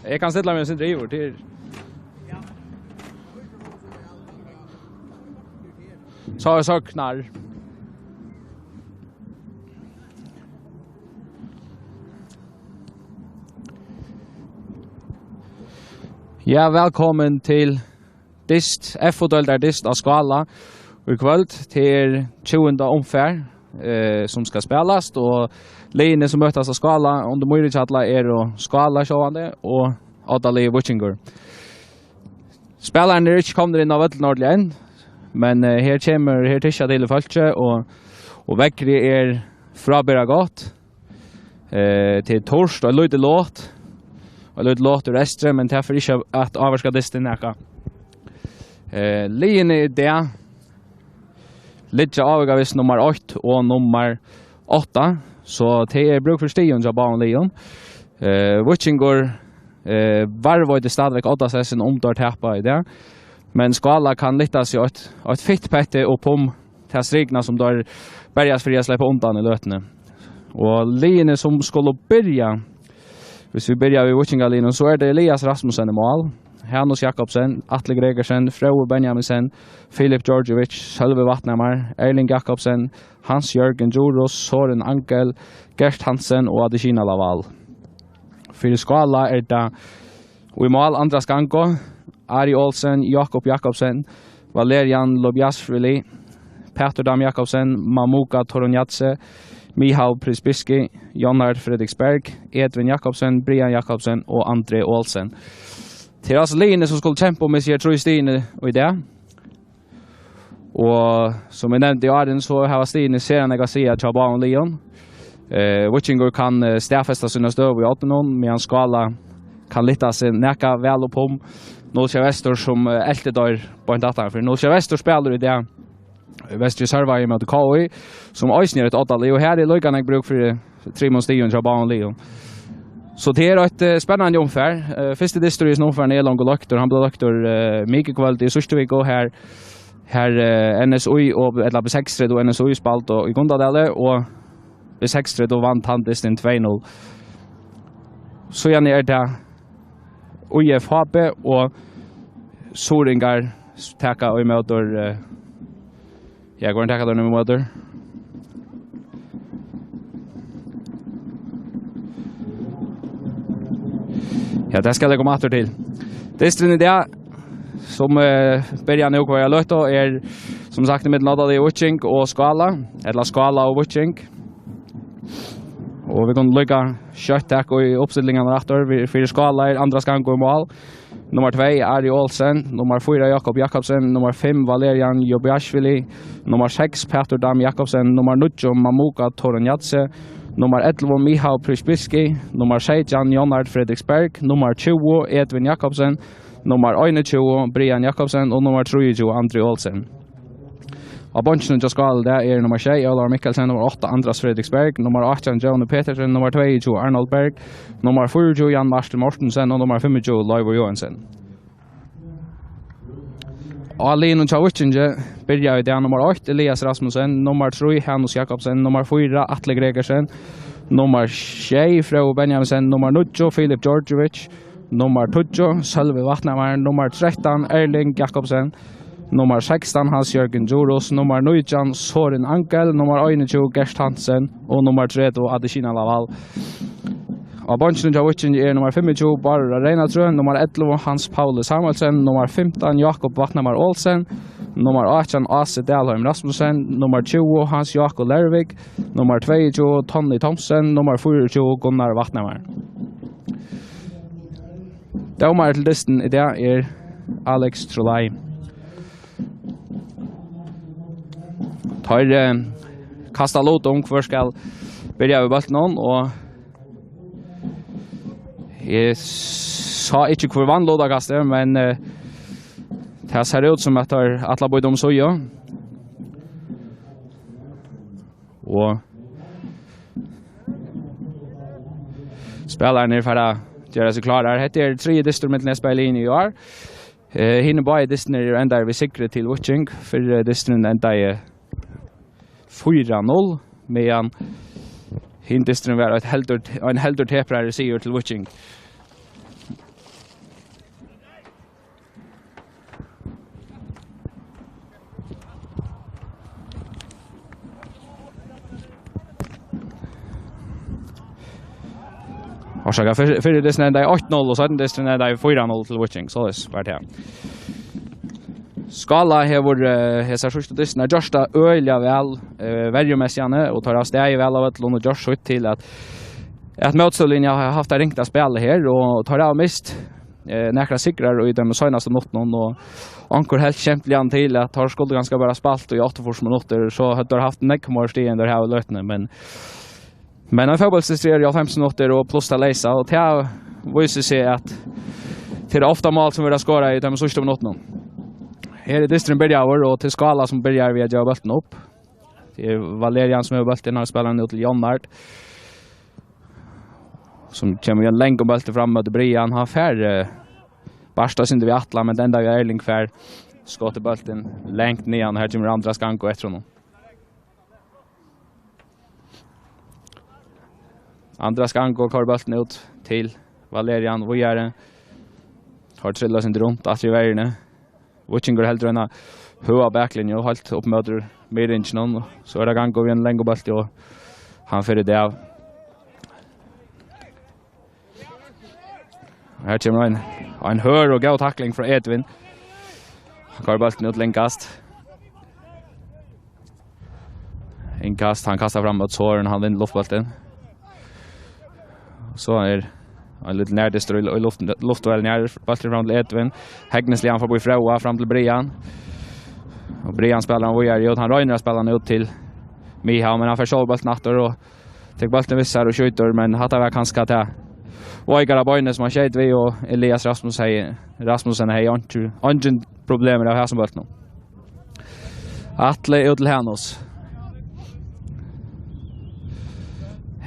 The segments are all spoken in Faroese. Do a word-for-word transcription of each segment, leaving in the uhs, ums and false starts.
Eg kann stilla meg eitt sindur yvir til. So er so knarr. Ja, vælkomin til dyst, F-deildar dyst á Skála í kvøld. Tað er tjúgunda umfar, eh, sum skal spælast, og liðini, sum møtast á Skála undir Mýruhjalla, eru Skála sjálvandi og oddaliðið Víkingur. Spælararnir eru ikki komnir inn á vøllin ordiliga enn, men, eh, her kemur, her tysja til í fólki, og, og veðrið er frábera gott. Eh, tað er turt og lítið lot, og lítið lot úr eystri, men tað fer ikki at ávirka dystin nakað. Eh, liðini í dag liggja ávikavist nummar eitt og nummar átta, so tað er brúk fyri stigum hjá báðum liðum. Eh, Víkingur, eh, varðveitir stadigvæk oddasessin, um teir tapa í dag, men Skála kann lyfta seg eitt, eitt fitt petti upp um ta strikuna, sum teir berjast fyri at sleppa undan í løtuni. Og liðini, sum skulu byrja, hvis vit byrja við víkingaliðnum, so er tað Elias Rasmussen í mál, Hanus Jakobsen, Atli Gregersen, Fróði Benjaminsen, Filip Georgievic, Sølvi Vatnhamar, Erling Jakobsen, Hans Jørgen Djurhuus, Sorin Angel, Gert Hansen og Adesina Lawal. Fyri Skála er tað í mál Andras Gango, Ari Olsen, Jakob Jakobsen, Valerian Lobiasvili, Pætur Dam Jakobsen, Mamuka Torunjatse, Mihau Prisbiski, Jonard Fredriksberg, Edvin Jakobsen, Brian Jakobsen og André Olsen. Tað er altso liðini, sum skulu kempa um hesi her trý stigini í dag. Og sum eg nevndi áðrenn, so hava stigini sera nógv at siga hjá báðum liðum. Eh, Víkingur kann, eh, staðfesta sína støðu í oddinum, meðan Skála kann lyfta seg nakað væl upp um Nólsoyar Vestur, sum, eh, eltir teir beint aftan. Fyri Nólsoyar Vestur spælir í dag Vestri Sørvági móti K Í, sum eisini er eitt oddalið, og her er líka nógv brúk fyri trimum stigum hjá báðum liðum. So tað er eitt, eh, spennandi umfar. Eh, fyrsti dystur í hesum umfarinum er longu leiktur. Hann bleiv leiktur, eh, mikukvøldið í síðstu viku, her, her, eh, N S Í og, ella B seksogtretivu og N S Í spældu í Gundadali, og B seksogtretivu vann tann dystin tvey null. Síðani er tað Í F H B og Suðuroyingar taka ímóti, eh, ja, hvørjum taka teir nú ímóti? Ja, tað skal eg koma aftur til. Dysturin í dag, sum, eh, byrjar nú hvørja løtu, er, sum sagt, ímillum Oddaliðið Víking og Skála, ella Skála og Víking. Og vit kunnu líka skjótt taka í uppstillingarnar aftur. Vit, fyri Skála er Andras Gango í mál. Nummar tvey, Ari Olsen. Nummar fýra, Jakob Jakobsen. Nummar fimm, Valerian Jobiashvili. Nummar seks, Pætur Dam Jakobsen. Nummar níggju, Mamuka Torunjatse. Nummar ellivu, Mihau Prishbiski. Nummar seytjan, Jonard Fredriksberg. Nummar tjúgu, Edvin Jakobsen. Nummar einogtjúgu, Brian Jakobsen. Og nummar trýogtjúgu, André Olsen. Á beinkinum hjá Skála í dag er nummar sjey, Ólavur Mikkelsen, nummar átta, Andras Fredriksberg, nummar átjan, Jóni Petersen, nummar tveyogtjúgu, Arnold Berg, nummar fýraogtjúgu, Jan Martin Mortensen, og nummar fimmogtjúgu, Leivur Joensen. Á liðnum hjá Víkingi byrja í dag nummar eitt, Elias Rasmussen, nummar trý, Hanus Jakobsen, nummar fýra, Atli Gregersen, nummar sjey, Fróði Benjaminsen, nummar níggju, Filip Georgievic, nummar tíggju, Sølvi Vatnhamar, nummar trettan, Erling Jakobsen, nummar sekstan, Hans Jørgen Djurhuus, nummar nítjan, Sorin Angel, nummar einogtjúgu, Gert Hansen, og nummar tretivu, Adesina Lawal. Á beinkinum hjá Víkingi er nummar fimmogtjúgu, Bárður Reynardsen, nummar ellivu, Hans Pauli Samuelsen, nummar fimtan, Jakob Vatnhamar Olsen, nummar átjan, Ási Dalheim Rasmussen, nummar tjúgu, Hans Jakob Lervik, nummar tveyogtjúgu, Tonni Thomsen, nummar fýraogtjúgu, Gunnar Vatnhamar. Dómari til dystin í dag er Alex Trulai. Teir, eh, kasta lut um hvør skal byrja við bóltinum, og eg sá ikki, hvør vann lutakastið, men, eh, tað sær út sum at teir ætla at býta um síðu. Og spælararnir fara at gera seg klárar. Hetta er triði dystur millum Nesbø-liðini í ár. Eh, hinir báðir dystirnir eru endaðir við sigri til Víking. Fyrri dysturin endaði fýra null, meðan hin dysturin var eitt heldur, ein heldur teprari sigur til Víking. Orsaka, fyri, fyri dystin endaði eitt null, og seinni dystin endaði fýra null til Víking, soleiðis var tað. Skála hevur, eh, hesar síðstu dystirnar gjørt tað øgiliga væl, eh, verjumessigt, og teir hava staðið væl av øllum og gjørt sítt til at, at mótstøðulinja har havt tað ringt at spæla her, og teir hava mist, eh, nakrar sigrar í teimum seinastu minuttunum, og onkur helt skemtiliga til at teir skuldu kanska bara spælt í áttaogfýrs minuttir, so høvdu teir havt nógv meir stig enn teir hava í løtuni, men Men ein fótbóltsdystur er jú hálvfems minuttir og pluss tað leysa, og tað vísir seg at tað er ofta mál sum verða skorað í teimum síðstu minuttunum. Her er dysturin byrjaður, og til Skála sum byrjar við at geva bóltin upp. Tað er Valerian sum hevur bóltin, hann spælir hann út til Jonnard, sum kemur við ein langum bólti fram móti Brian. Hann fær, eh, bart eitt sindur við atlan, men tað endar við at Erling fær skotið bóltin langt niðan, og her kemur Andras Gango eftir honum. Andras Gango koyrir bóltin út til Valerian, víðari. Teir trilla seg runt aftur í verjuni. Víkingur heldur eina høga baklinju heilt upp móti miðringinum. So er tað Gango við ein langan bólti, og hann fer í dag. Her kemur ein, ein hørð og góð takling frá Edvin. Hann koyrir bóltin út til innkast. Innkast, hann kastar fram móti Sorin, hann vinnur luftbóltin. So er ein lítil nærdystur í, í luft, luftduell nær, bólturin fram til Edvin. Hegnisliga, hann fær forbi Fróða, fram til Brian. Og Brian spælir hann víðari út, hann roynir at spæla hann út til Mihau, men hann fær sjálvur bóltin aftur og tekur bóltin við sær og skjýtur, men hatta var kanska tað veikara beinið sum hann skeyt við, og Elias Rasmus hevði, Rasmussen hevði einki, eingin problemir av hasum bóltinum. Atli út til Hanus.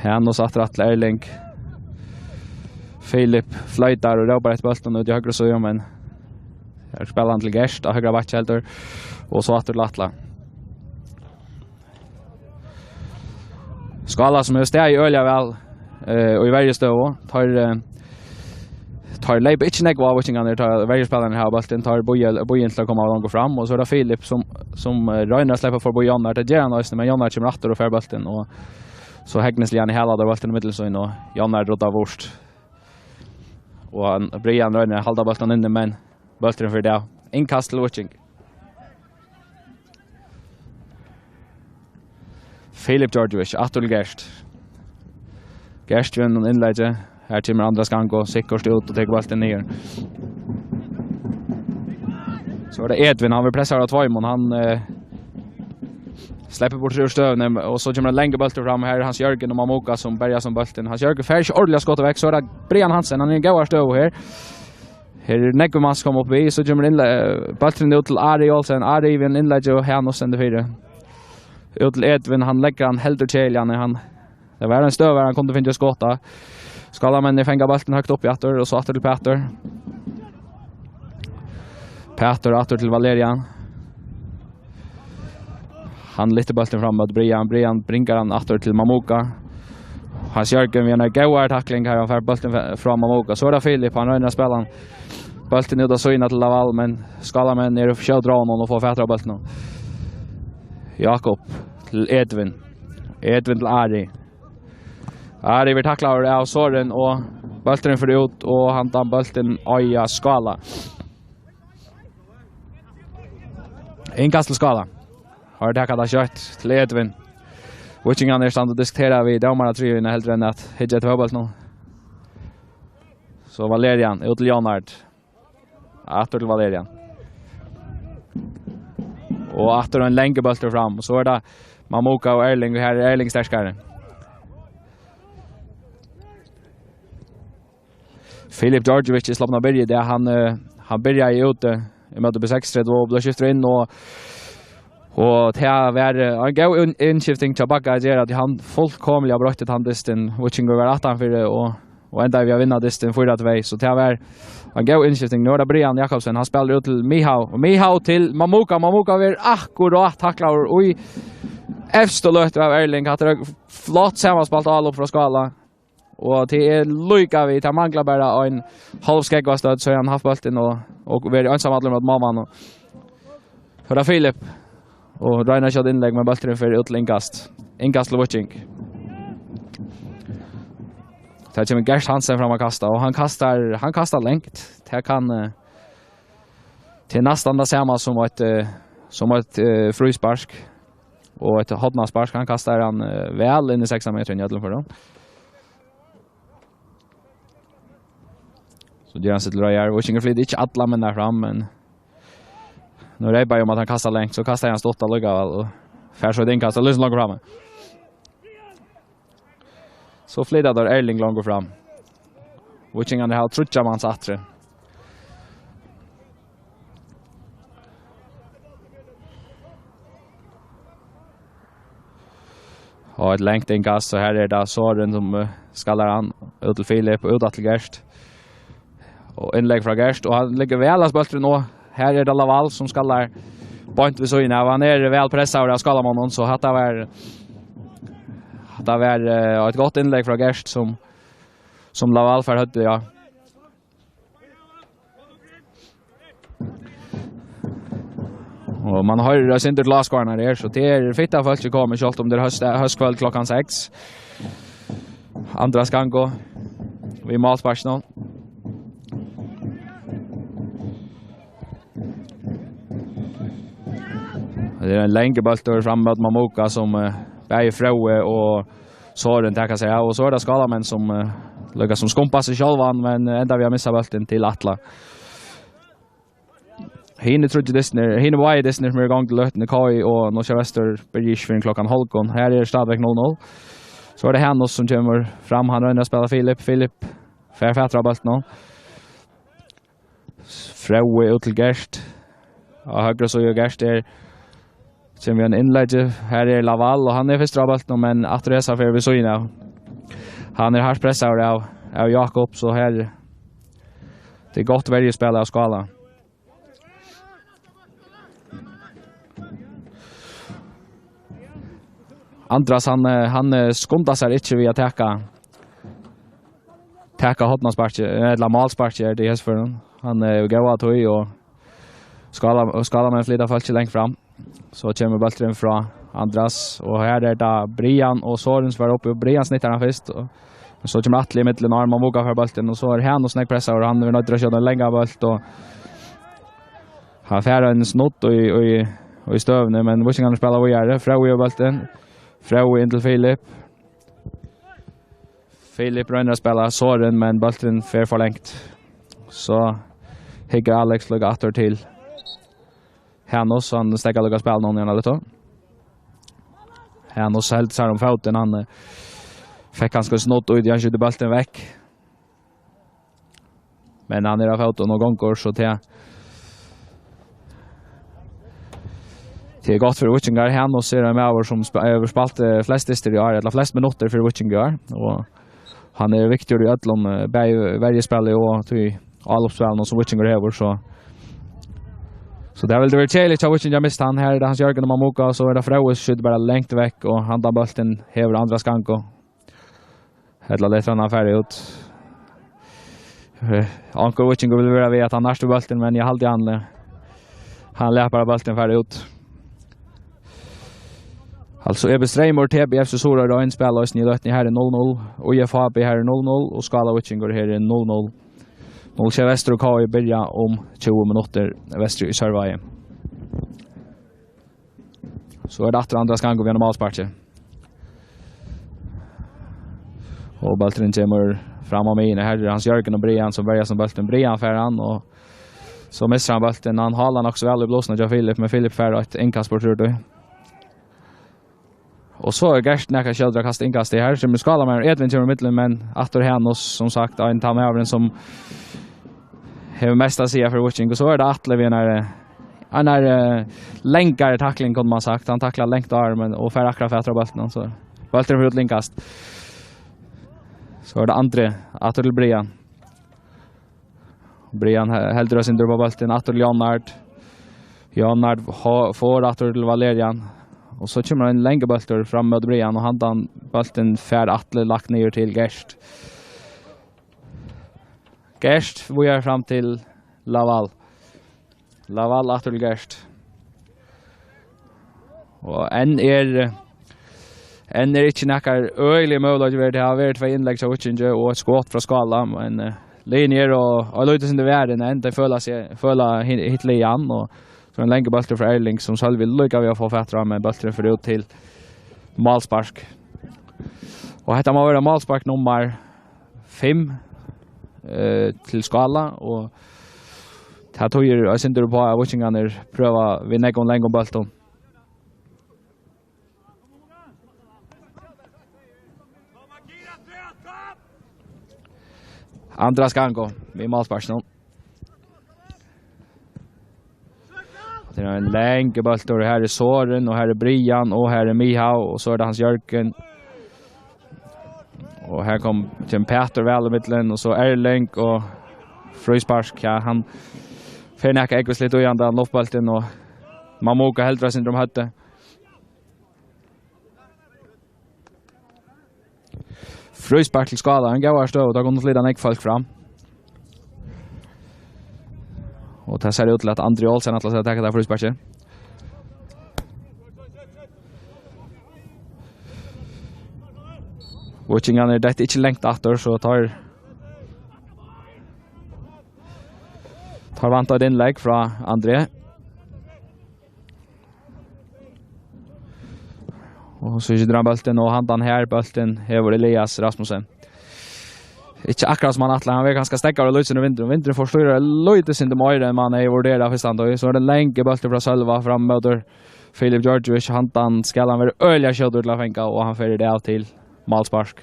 Hanus aftur, Atli Erling. Filip floytar og rópar eftir bóltinum út í høgru síðu, men her spælir hann til Gert á høgra bakki heldur, og so aftur til Atla. Skála, sum hevur staðið øgiliga væl, eh, og í verjustøðu, teir, eh, teir leypa ikki nógv á víkingarnar, tá verjuspælararnir hava bóltin, teir bíða, bíða til at koma longur fram, og so er tað Filip, sum, sum, eh, roynir at sleppa forbi Jónar, tað ger hann eisini, men Jónar kemur aftur og fær bóltin, og so Hegnisliga, hann halar bóltin í millum sín, og Jónar ruddar burt. Og hann, Brian roynir at halda bóltin inni, men bólturin fer av. Innkast til Víking. Filip Djordjevic, aftur til Gert. Gert við einum innleggi. Her kemur Andras Gango sikkurt út og tekur bóltin niður. So er tað Edvin, hann verður pressaður av tveimum. Hann, eh, sleppur burtur úr støðuni, og so kemur ein langur bóltur fram. Her er Hans Jørgen og Mamuka sum berjast um bóltin. Hans Jørgen fær ikki ordiliga skotið vekk. So er tað Brian Hansen, hann er í góðari støðu her. Her er nógvur maður sum kemur upp við, so kemur innle-, bólturin út til Ari Olsen. Ari við einum innleggi og Hanus stendur fyri. Út til Edvin, hann leggur hann heldur keðiliga, hann, hann, tað var ein støð har hann kundi fingið skot. Skálamenninir fanga bóltin høgt uppi aftur, og so aftur til Pætur. Pætur aftur til Valerian. Hann lyftir bóltin fram móti Brian. Brian bringar hann aftur til Mamuka. Hans Jørgen við eini góðari takling har, hann fær bóltin f-, frá Mamuka. So er tað Filip, hann roynir at spæla hann bóltin út á síðuna til Laval, men Skálamenninir eru skjóttir á honum og fáa fatur á bóltinum. Jakob til Edvin. Edvin til Ari. Ari verður taklaður av Sorin og bólturin fer út, og handan bóltin eigur Skála. Innkast til Skála. Har taka tað skjótt til Edvin. Víkingarnir standa og diskutera við dómaratrióina heldur enn at hyggja eftir fótbóltinum. So Valerian, út til Leonard. Aftur til Valerian. Og aftur ein langur bóltur fram. So er tað Mamuka og Erling, og her er Erling sterkari. Filip Djordjevic er sloppin at byrja í dag. Hann, eh, hann byrjaði úti, eh, í móti B seksogtretivu og bleiv skiftur inn, og, og tað var, eh, ein góð inn-, innskifting hjá Bagga at gera, at hann fullkomiliga broytti tann dystin, Víkingur var aftanfyri, og, og endaði við at vinna dystin fýra tvey, so tað var ein góð innskifting. Nú er tað Brian Jakobsen, hann spælir út til Mihau, og Mihau til Mamuka, Mamuka verður akkurát taklaður í evstu løtu av Erling. Hatta er flott samanspælt álopp frá Skála. Og tað er líka við, tað manglar bara ein hálv skógvastødd, so er hann havt bóltin og, og verið einsamallur móti málmanninum. Her er Filip. Og roynir at skjóta innlegg, men bólturin fer út til innkast. Innkast til Víking. Tað kemur Gert Hansen fram at kasta, og hann kastar, hann kastar langt. Tað kann, eh, tað er næstan tað sama sum eitt, eh, sum eitt, eh, fríspark og eitt hornaspark. Hann kastar hann, eh, væl inn í sekstan metrar í øllum førum. So ger hann seg til reiðar. Víkingur flytur ikki allar menn fram, men nú reypar eg um, at hann kastar langt, so kastar hann stutt allíkavæl og fær so eitt innkast og lýsir longur frammi. So flyta teir Erling longur fram. Víkingarnir hava tríggjar mans aftur. Og eitt langt innkast, so her er tað Sorin sum, eh, skallar hann út til Filip og út aftur Gert. Og innlegg frá Gert, og hann liggur væl av bóltin, og her er tað Laval sum skallar beint við síðuna av. Hann er væl pressaður av skálamonnum, so hatta var, hatta var, eh, eitt gott innlegg frá Gert sum, sum Laval fær høvdið, ja. Og man hoyrir eitt sindur til áskoðararnar her, so tað er fitt av fólki komið, sjálvt um tað er hóst-, hóskvøld klokkan seks. Andras Gango við málsparkinum. Tað er ein langur bóltur fram móti Mamuka sum, eh, bæði Fróði og Sorin taka seg av, og so er tað skálamenn sum, eh, líka sum skumpa seg sjálvan, men, eh, enda við at missa bóltin til Atla. Hini tríggir dystirnir, hini báðir dystirnir sum eru í gongd í løtuni, K I og Nólsoyar Vestur, byrja ikki fyrr enn klokkan hálvgum. Her er stadigvæk null null. So er tað Hanus sum kemur fram, hann roynir at spæla Filip. Filip fær fatur á bóltinum. Fróði út til Gert. Á høgru síðu, Gert er, kemur við einum innleggi. Her er Laval, og hann er fyrstur á bóltinum, men aftur hesa ferð við síðuna av. Hann er hart pressaður av, av Jakob, so her, tað er gott verjuspæl av Skála. Andras, hann, eh, hann, eh, skundar sær ikki við at taka, taka hornasparkið, ella málsparkið er tað í hesum førum. Hann, eh, hevur góða tíð, og Skála-, og Skálamenn flyta fólkið langt fram. So kemur bólturin frá Andras, og her er tað Brian og Sorin sum fara upp, og Brian snittar hann fyrst, og, men so kemur Atli ímillum, áðrenn Mamuka fær bóltin, og so er Hanus nógv pressaður, og hann verður noyddur at skjóta ein langan bólt, og hann fær ein snudd í, í, í støvuni, men Víkingarnir spæla víðari. Fróði hevur bóltin. Fróði inn til Filip. Filip roynir at spæla Sorin, men bólturin fer for langt. So hyggur Alex líka aftur til Hanus, hann steðgar líka spælinum, Jan Alito. Hanus heldur sær um fótin, hann, eh, fekk kanska snudd í tí, hann skjýtur bóltin vekk. Men hann er á fótum og gongur, so tað, tað er gott fyri Víkingar. Hanus er ein maður sum sp-, hevur spælt, eh, flest dystir í ár, ella flest minuttir fyri Víking í ár, og hann er viktigur í øllum, eh, bæði verjuspæli og tí álopsspælinum sum Víkingur hevur, so, so tað vildi verið keðiligt hjá Víkingi at mista hann. Her er tað Hans Jørgen og Mamuka, og so er tað Fróði sum skjýtur bara langt vekk, og handan bóltin hevur Andras Gango. Ella letur hann fara út. Eh, onkur Víkingur vil vera við at hann nært við bóltin, men eg haldi hann, eh, hann letur bara bóltin fara út. Altso, E B Streymur, T B F C Suðuroy, ein spæla eisini í løtuni. Her er null null, og I F H B her er null null, og Skála Víkingur her er null null. Nólsoyar Vestur og K I byrja um tjúgu minuttir vestur í Sørvági. So er tað aftur Andras Gango við einum málsparki. Og bólturin kemur fram á miðjuna. Her er Hans Jørgen og Brian sum verjast um bóltin. Brian fær hann, og so missir hann bóltin. Hann hálar nokk so væl í blusuna hjá Filip, men Filip fær eitt innkast burtur úr tí. Og so er Gert nakað skjótur at kasta innkast í. Her kemur Skálamaður, Edvin kemur í millum, men aftur Hanus, sum sagt, ein tann maðurin sum hevur mest at siga fyri Víking. Og so er tað Atli við ein, eh, ein, eh, langari takling, kundi man sagt. Hann taklar langt á, men, og fær akkurát fatur á bóltin, so bólturin fer út til innkast. So er tað Andri, aftur til Brian. Brian he-, heldur eitt sindur upp á bóltin, aftur til Leonard. Leonard ho-, fær aftur til Valerian. Og so kemur ein langur bóltur fram móti Brian, og handan bóltin fær Atli lagt niður til Gert. Gert, víðari fram til Laval. Laval aftur til Gert. Og enn er, Enn er ikki nakar øgiligur møguleiki verið. Tað hava verið tvey innlegg hjá Víkingi og eitt skot frá Skála, men, eh, liðini eru á, á lítið sindur varin enn. Tey føla seg, føla hin-, hitt liðið an, og so ein langur bóltur frá Erling, sum Sølvi líka við at fáa fatur á, men bólturin fer út til málspark. Og hetta má vera málspark nummar fimm, eh, til Skála, og tað týðir eitt sindur upp á, at víkingarnir prøva við nógvum langum bóltum. Andras Gango við málsparkinum. Tað er ein langur bóltur, og her er Sorin, og her er Brian, og her er Mihau, og so er tað Hans Jørgen. Og her kom, kemur Pætur væl í millum, og so Erling, og fríspark, ja, hann fer nakað ógvusligt í hann, hann luftbóltin, og Mamuka heldur eitt sindur um høvdið. Fríspark til Skála, ein góð støða, og tá kunnu fleiri nógv fólk fram. Og tað sær út til, at Andri Olsen ætlar sær at taka tað frísparkið. Víkingarnir detta ikki langt aftur, so teir, teir vænta eitt innlegg frá Andri. Og so skytur hann bóltin, og handan her bóltin hevur Elias Rasmussen. Ikki akkurát sum hann ætlaði, hann verður kanska steðgaður av lítið sindur vindi. Vindurin forstyrrar lítið sindur meira enn man hevði vurderað fyrst, og so er tað langur bóltur frá Sølva fram móti Filip Djordjevic. Handan skal hann vera øgiliga skjótur til at fanga, og hann fer í dag til málspark.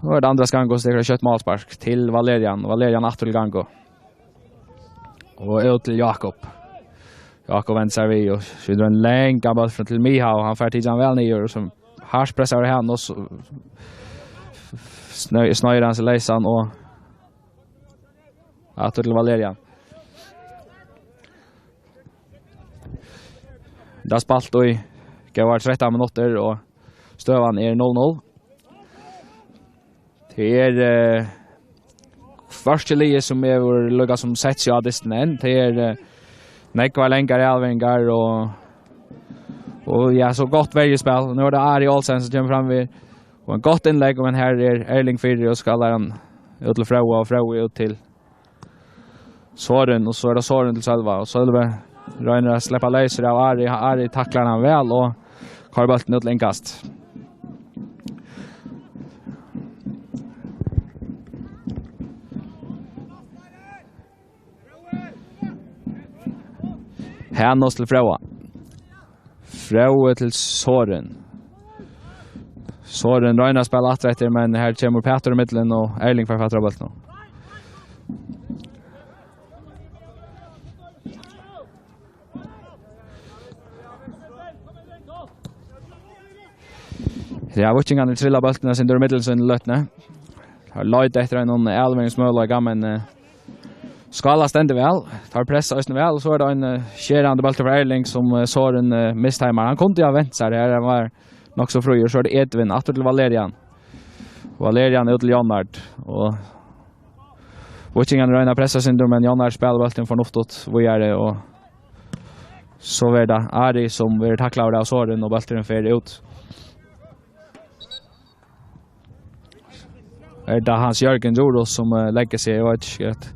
Nú er tað Andras Gango, sum tekur eitt skjótt málspark til Valerian. Valerian aftur til Gango. Og út til Jakob. Jakob vendir sær við og skytur ein langan bólt fram til Mihau. Hann fær tikið hann væl niður, og so hart pressar hann, og so snø-, snøgir hann seg leysan og aftur til Valerian. Tað er spælt í góðar trettan minuttir, og støðan er null null. Tað er, eh, hvørki liðið sum hevur líka sum sett seg á dystin enn. Tað er, eh, nógvar langar avleveringar og, og ja, so gott verjuspæl. Nú er tað Ari Olsen sum kemur fram við, og eitt gott innlegg, men her er Erling fyri og skallar hann út til Fróða, og Fróði út til Sorin, og so er tað Sorin til Sølva, og Sølvi roynir at sleppa leysur av Ari. Ari taklar hann væl og koyrir bóltin út til innkast. Hanus til Fróða. Fróði til Sorin. Sorin roynir at spæla aftur eftir, men her kemur Pætur í millum, og Erling fær fatur á bóltinum. Ja, víkingarnir trilla bóltin eitt sindur í millum sín løtuni. Teir leita eftir einum avleveringsmøguleika, men, eh, Skála stendur væl. Teir pressa eisini væl, og so er tað ein, eh, skerandi bóltur frá Erling, sum, eh, Sorin, eh, misteymar. Hann kundi ha vent sær her, hann var nokk so fríur. So er tað Edvin, aftur til Valerian. Valerian út til Jonard, og víkingarnir royna at pressa eitt sindur, men Jonard spælir bóltin fornuftigt víðari, og so er tað Ari, sum verður taklaður av Sorin, og bólturin fer út. Er tað Hans Jørgen Djurhuus, sum, eh, leggur seg? Eg veit ikki, at,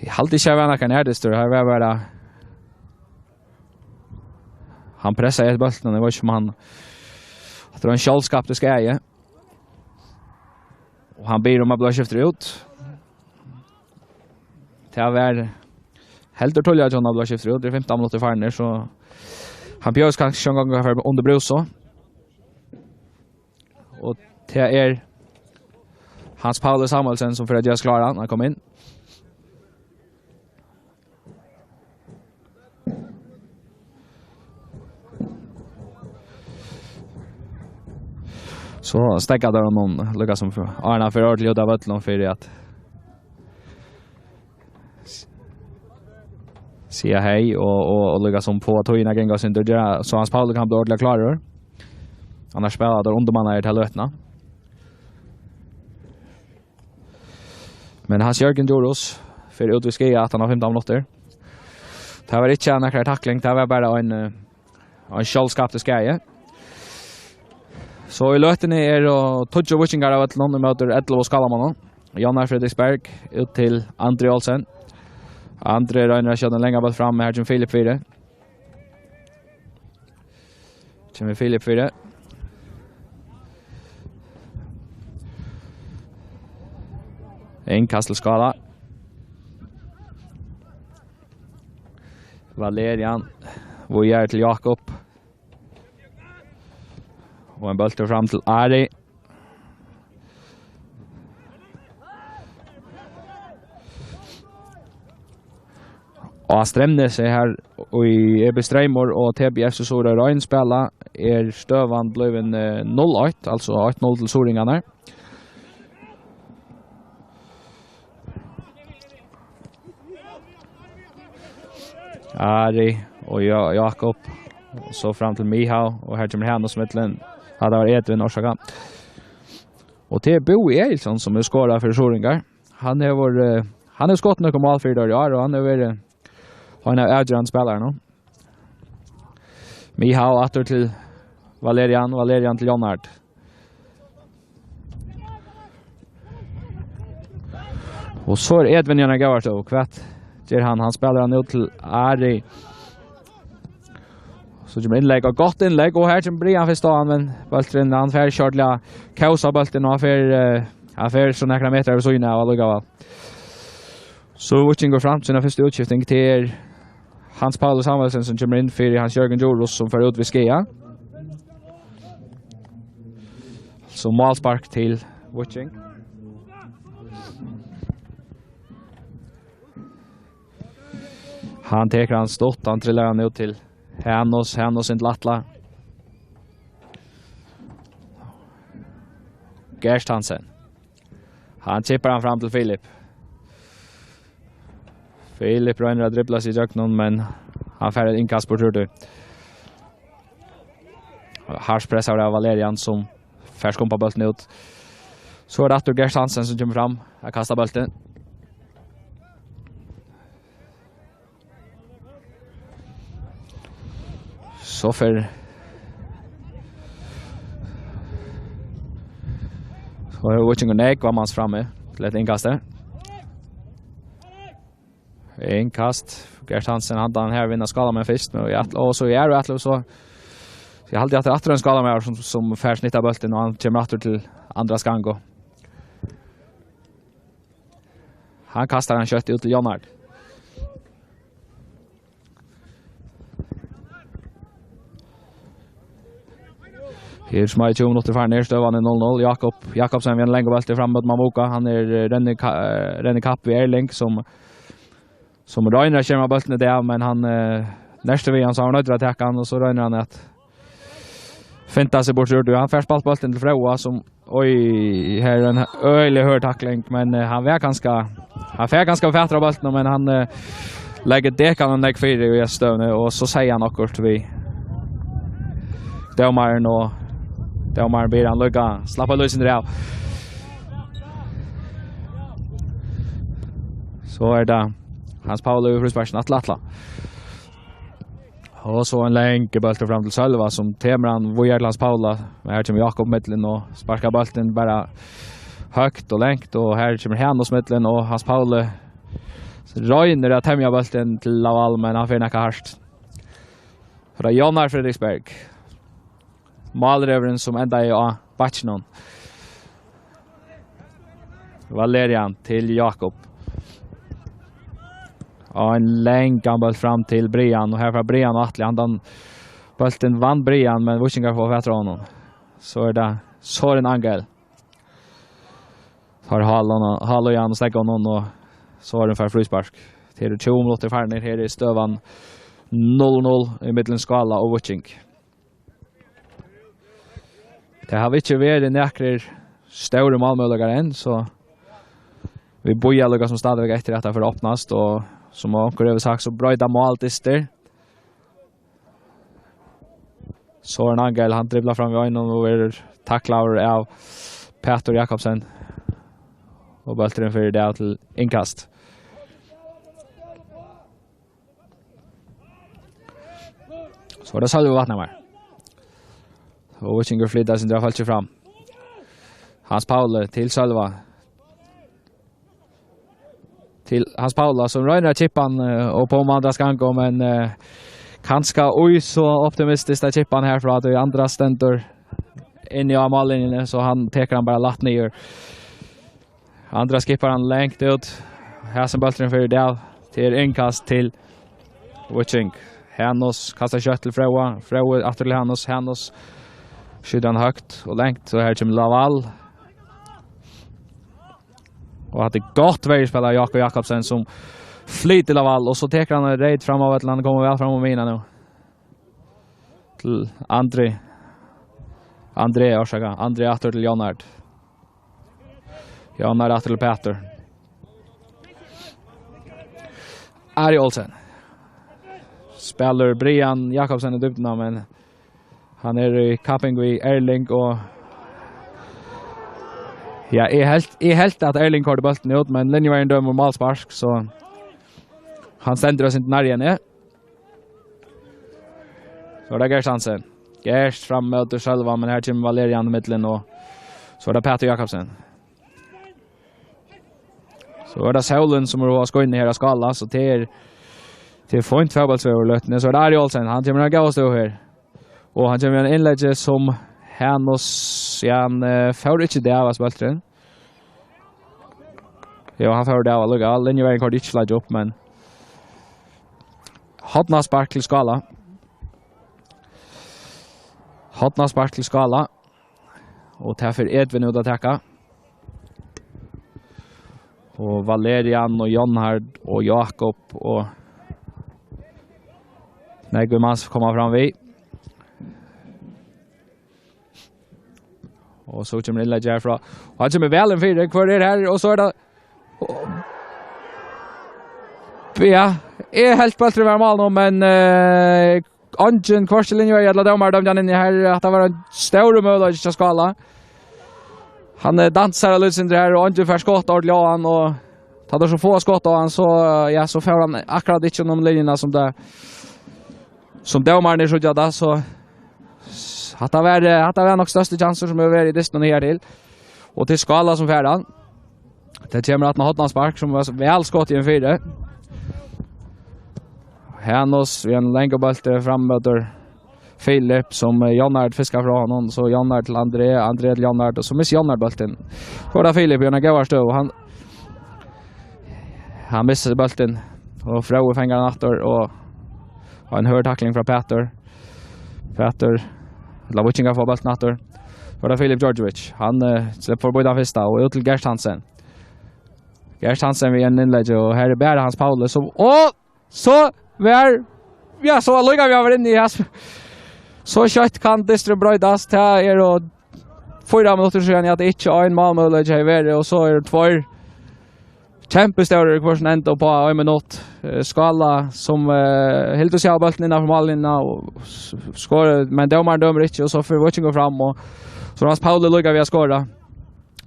eg haldi ikki, at hann var nakar nærdystur. Her var bara, hann pressaði eftir bóltinum, eg veit ikki, um hann, at tað var ein sjálvskaptur skaði. Og hann biður um at blíva skiftur út. Tað var heldur tíðliga, at hann bleiv skiftur út. Tað eru fimtan minuttir farnir, so hann bjóðist kanska ikki eingong at fara undir brúsu. Og tað er Hans Pauli Samuelsen, sum fer at gerast kláran at koma inn. So steðga teir honum líka sum før. Áðrenn hann fer ordiliga út av vøllinum fyri at s-, siga hey og, og, og líka sum fáa tíðina at ganga eitt sindur, gera so Hans Pauli kann blíva ordiliga klárur. Annars spæla teir undirmannaðir ta løtuna. Men Hans Jørgen Djurhuus fer út við skaða aftan á fimtan minuttir. Tað var ikki ein nakrar takling, tað var bara ein, eh, ein sjálvskaptur skaði. So í løtuni eru tíggju víkingar av øllum ímóti ellivu skálamonnum. Jónar Fredriksberg út til Andri Olsen. Andri roynir at skjóta ein langan bólt fram, men her kemur Filip fyri. Kemur Filip fyri. Innkast til Skála. Valerian. Víðari til Jakob. Og ein bóltur fram til Ari. Á Streymnesi her í E B Streymur og T B F C Suðuroy Rein spæla er støðan blivin, eh, null eitt, altso eitt null til suðuroyingarnar. Ari og Ja-, Jakob, og so fram til Mihau, og her kemur Hanus millum. Ja, tað var Edvin, orsaka. Og tað er Búi Egilson, sum hevur skorað fyri suðuroyingar. Hann hevur, eh, hann hevur skotið nøkur mál fyri teir í ár, og hann hevur verið ein av avgerandi spælarunum. Mihau aftur til Valerian, Valerian til Jónar. Og so er Edvin í eini góðari støðu. Hvat ger hann? Hann spælir hann út til Ari. So kemur innlegg, og gott innlegg, og her kemur Brian fyrst á hann, men bólturin, hann fær ikki ordiliga kósað bóltin, og hann fer, eh, hann fer so nakrar metrar við síðuna av allíkavæl. So Víkingur fram til sína fyrstu útskifting, tað er Hans Pauli Samuelsen, sum kemur inn fyri Hans Jørgen Djurhuus, sum fer út við skaða. So málspark til Víking. Hann tekur hann stutt, hann trillar hann út til Hanus, Hanus inn til Atla. Gert Hansen. Hann kippar hann fram til Filip. Filip roynir at dribla seg ígjøgnum, men hann fær eitt innkast burtur úr tí. Hart pressað av Valerian, sum fær skumpað bóltin út. So er tað aftur Gert Hansen, sum kemur fram at kasta bóltin. So fer, so hevur Víkingur nógvan mann frammi til eitt innkast. Innkast. Gert Hansen, hann, hann her vinnur skálamenn fyrst, men eg ætli, og so er, og ætli, so eg haldi at tað er aftur ein skálamaður sum, sum fær snitt av bóltin, og hann kemur aftur til Andras Gango. Hann kastar hann skjótt út til Jónar. Her eru smá tjúgu minuttir farnir, støðan er null null. Jakob Jakobsen við ein langan bólt fram móti Mamuka. Hann er, eh, rennur ka-, eh, rennur kapp við Erling, sum, sum roynir at skerma bóltin í dag, men hann, eh, nertir við hann, so hann er noyddur at taka hann, og so roynir hann at finta seg burtur úr tí. Hann fær spælt bóltin til Fróða, sum, oj, her er ein øgiliga hørð takling, men, eh, hann var kanska, hann fær kanska fatur á bóltinum, men hann, eh, leggur dekanum nógv fyri í hesi støðuni, og so sigur hann okkurt við dómaran, og dómarin biður hann líka slappa eitt sindur av. So er tað Hans Pauli við frísparkinum, Atla, Atla. Og so ein langur bóltur fram til Sølva, sum temur hann víðari til Hans Paula. Men her kemur Jakob millum og sparkar bóltin bara høgt og langt, og her kemur Hanus millum, og Hans Pauli roynir at temja bóltin til Laval, men hann fer nakað hart. Frá Jónar Fredriksberg. Málræðurin, sum endaði á bakkinum. Valerian til Jakob. Og ein langan bólt fram til Brian, og her fær Brian og Atli, hann, tann bóltin vann Brian, men Víkingar fáa fatur á honum. So er tað Søren Angel. Har hállan, hállan og stekka honum, og Søren fær fríspark. Her eru tjúgu minuttir farnir, her er støðan null null ímillum Skála og Víking. Tað hava ikki verið nakrir stórir málmøguleikar enn, so vit bíða líka sum stadigvæk eftir at tað fer at opnast, og sum onkur hevur sagt, so broyta mál dystir. Søren Angel, hann driblar fram við einum og verður taklaður av Pætur Jakobsen. Og bólturin fer í dag til innkast. So er tað Sølvi Vatnhamar. Og Víkingur flytur seg fram. Hans Pauli til Sølva. Til Hans Pauli, sum roynir at chippa hann, eh, og á móti Andras ganga, men, eh, kanska oi so optimistiskt at chippa hann herfrá, tí Andras stendur inni á mállinjuni, so hann tekur hann bara lætt niður. Andras skippar hann langt út. Hasin bólturin fer í dag. Tað er innkast til Víking. Hanus kastar skjótt til Fróða. Fróði aftur til Hanus. Hanus skjýtur hann høgt og langt. So her kemur Laval. Og hatta er gott verjuspæl av Jakob Jakobsen, sum flytur Laval. Og so tekur hann ein reyt fram av vøllinum. Hann kemur væl fram um miðjuna nú. Til Andri. Andri, orsaka. Andri aftur til Jónard. Jónard aftur til Pætur. Ari Olsen. Spælir Brian Jakobsen í dýpdina, men hann er í kapping við Erling og, ja, eg helt, eg helt at Erling koyrdi bóltin út, men linjuverjurin dømir málspark, so hann stendur og sindur nærri henni. So er tað Gert Hansen. Gert fram móti Sølva, men her kemur Valerian í millum, og so er tað Pætur Jakobsen. So er tað sólin sum er á skoyni her á Skála, so tað er, tað er fínt fótbóltsveður í løtuni. So er tað Ari Olsen, hann kemur á góða støðu her. Og hann kemur við einum innleggi sum Hanus, ja, hann, eh, fór ikki av, altso, bólturin. Jú, hann fór av allíkavæl. Linjuverjurin koyrdi ikki slagið upp, men hornaspark til Skála. Hornaspark til Skála. Og tað fer Edvin út at taka. Og Valerian og Jónard og Jakob og nógvir menn koma fram við. Og so kemur innlegg herfrá. Og hann kemur væl inn fyri. Hvør er her? Og so er tað, ja, eg helt bólturin var í mál nú, men, eh, eingin, hvørki linjuverji ella dómari, dømdi hann inn í her. At tað var ein stórur møguleiki hjá Skála. Hann, eh, dansar eitt sindur her, og eingin fær skot ordiliga á hann, og tá teir so fáa skot á hann, so, eh, ja, so fær hann akkurát ikki um linjuna sum tað, sum dómarin er, so ja, tað, so hatta var, eh, hatta var nokk størsti kjansur sum hevur verið í dystinum higartil. Og til Skála sum fær hann. Tað kemur aftan á hornaspark sum var væl skotið inn fyri. Hanus við ein langan bóltin fram móti Filip, sum, eh, Jónard fiskar frá honum. So Jónard til André, André til Jónard, og so missir Jónard bóltin. So er tað Filip í eini góðari støðu. Hann, hann missir bóltin, og Fróði fangar hann aftur, og, og ein hørð takling frá Pætur. Pætur, ella Víkingar fáa bóltin aftur. So er tað Filip Djordjevic. Hann, eh, sleppur forbi tann fyrsta, og út til Gert Hansen. Gert Hansen við einum innleggi, og her er bara Hans Pauli, sum, og so var, ja, so allíkavæl var inni í hasum. So skjótt kann dysturin broytast. Tað er jú fýra minuttir síðan at ikki ein málmøguleiki hevði verið, og so eru tveir kempestórir hvør sín enda upp á ein minutt. Eh, Skála sum, eh, hildu seg á bóltin innanfyri mállinjuna og s-, skoraðu, men dómarin dømir ikki, og so fer Víkingur fram, og so er Hans Pauli líka við at skora.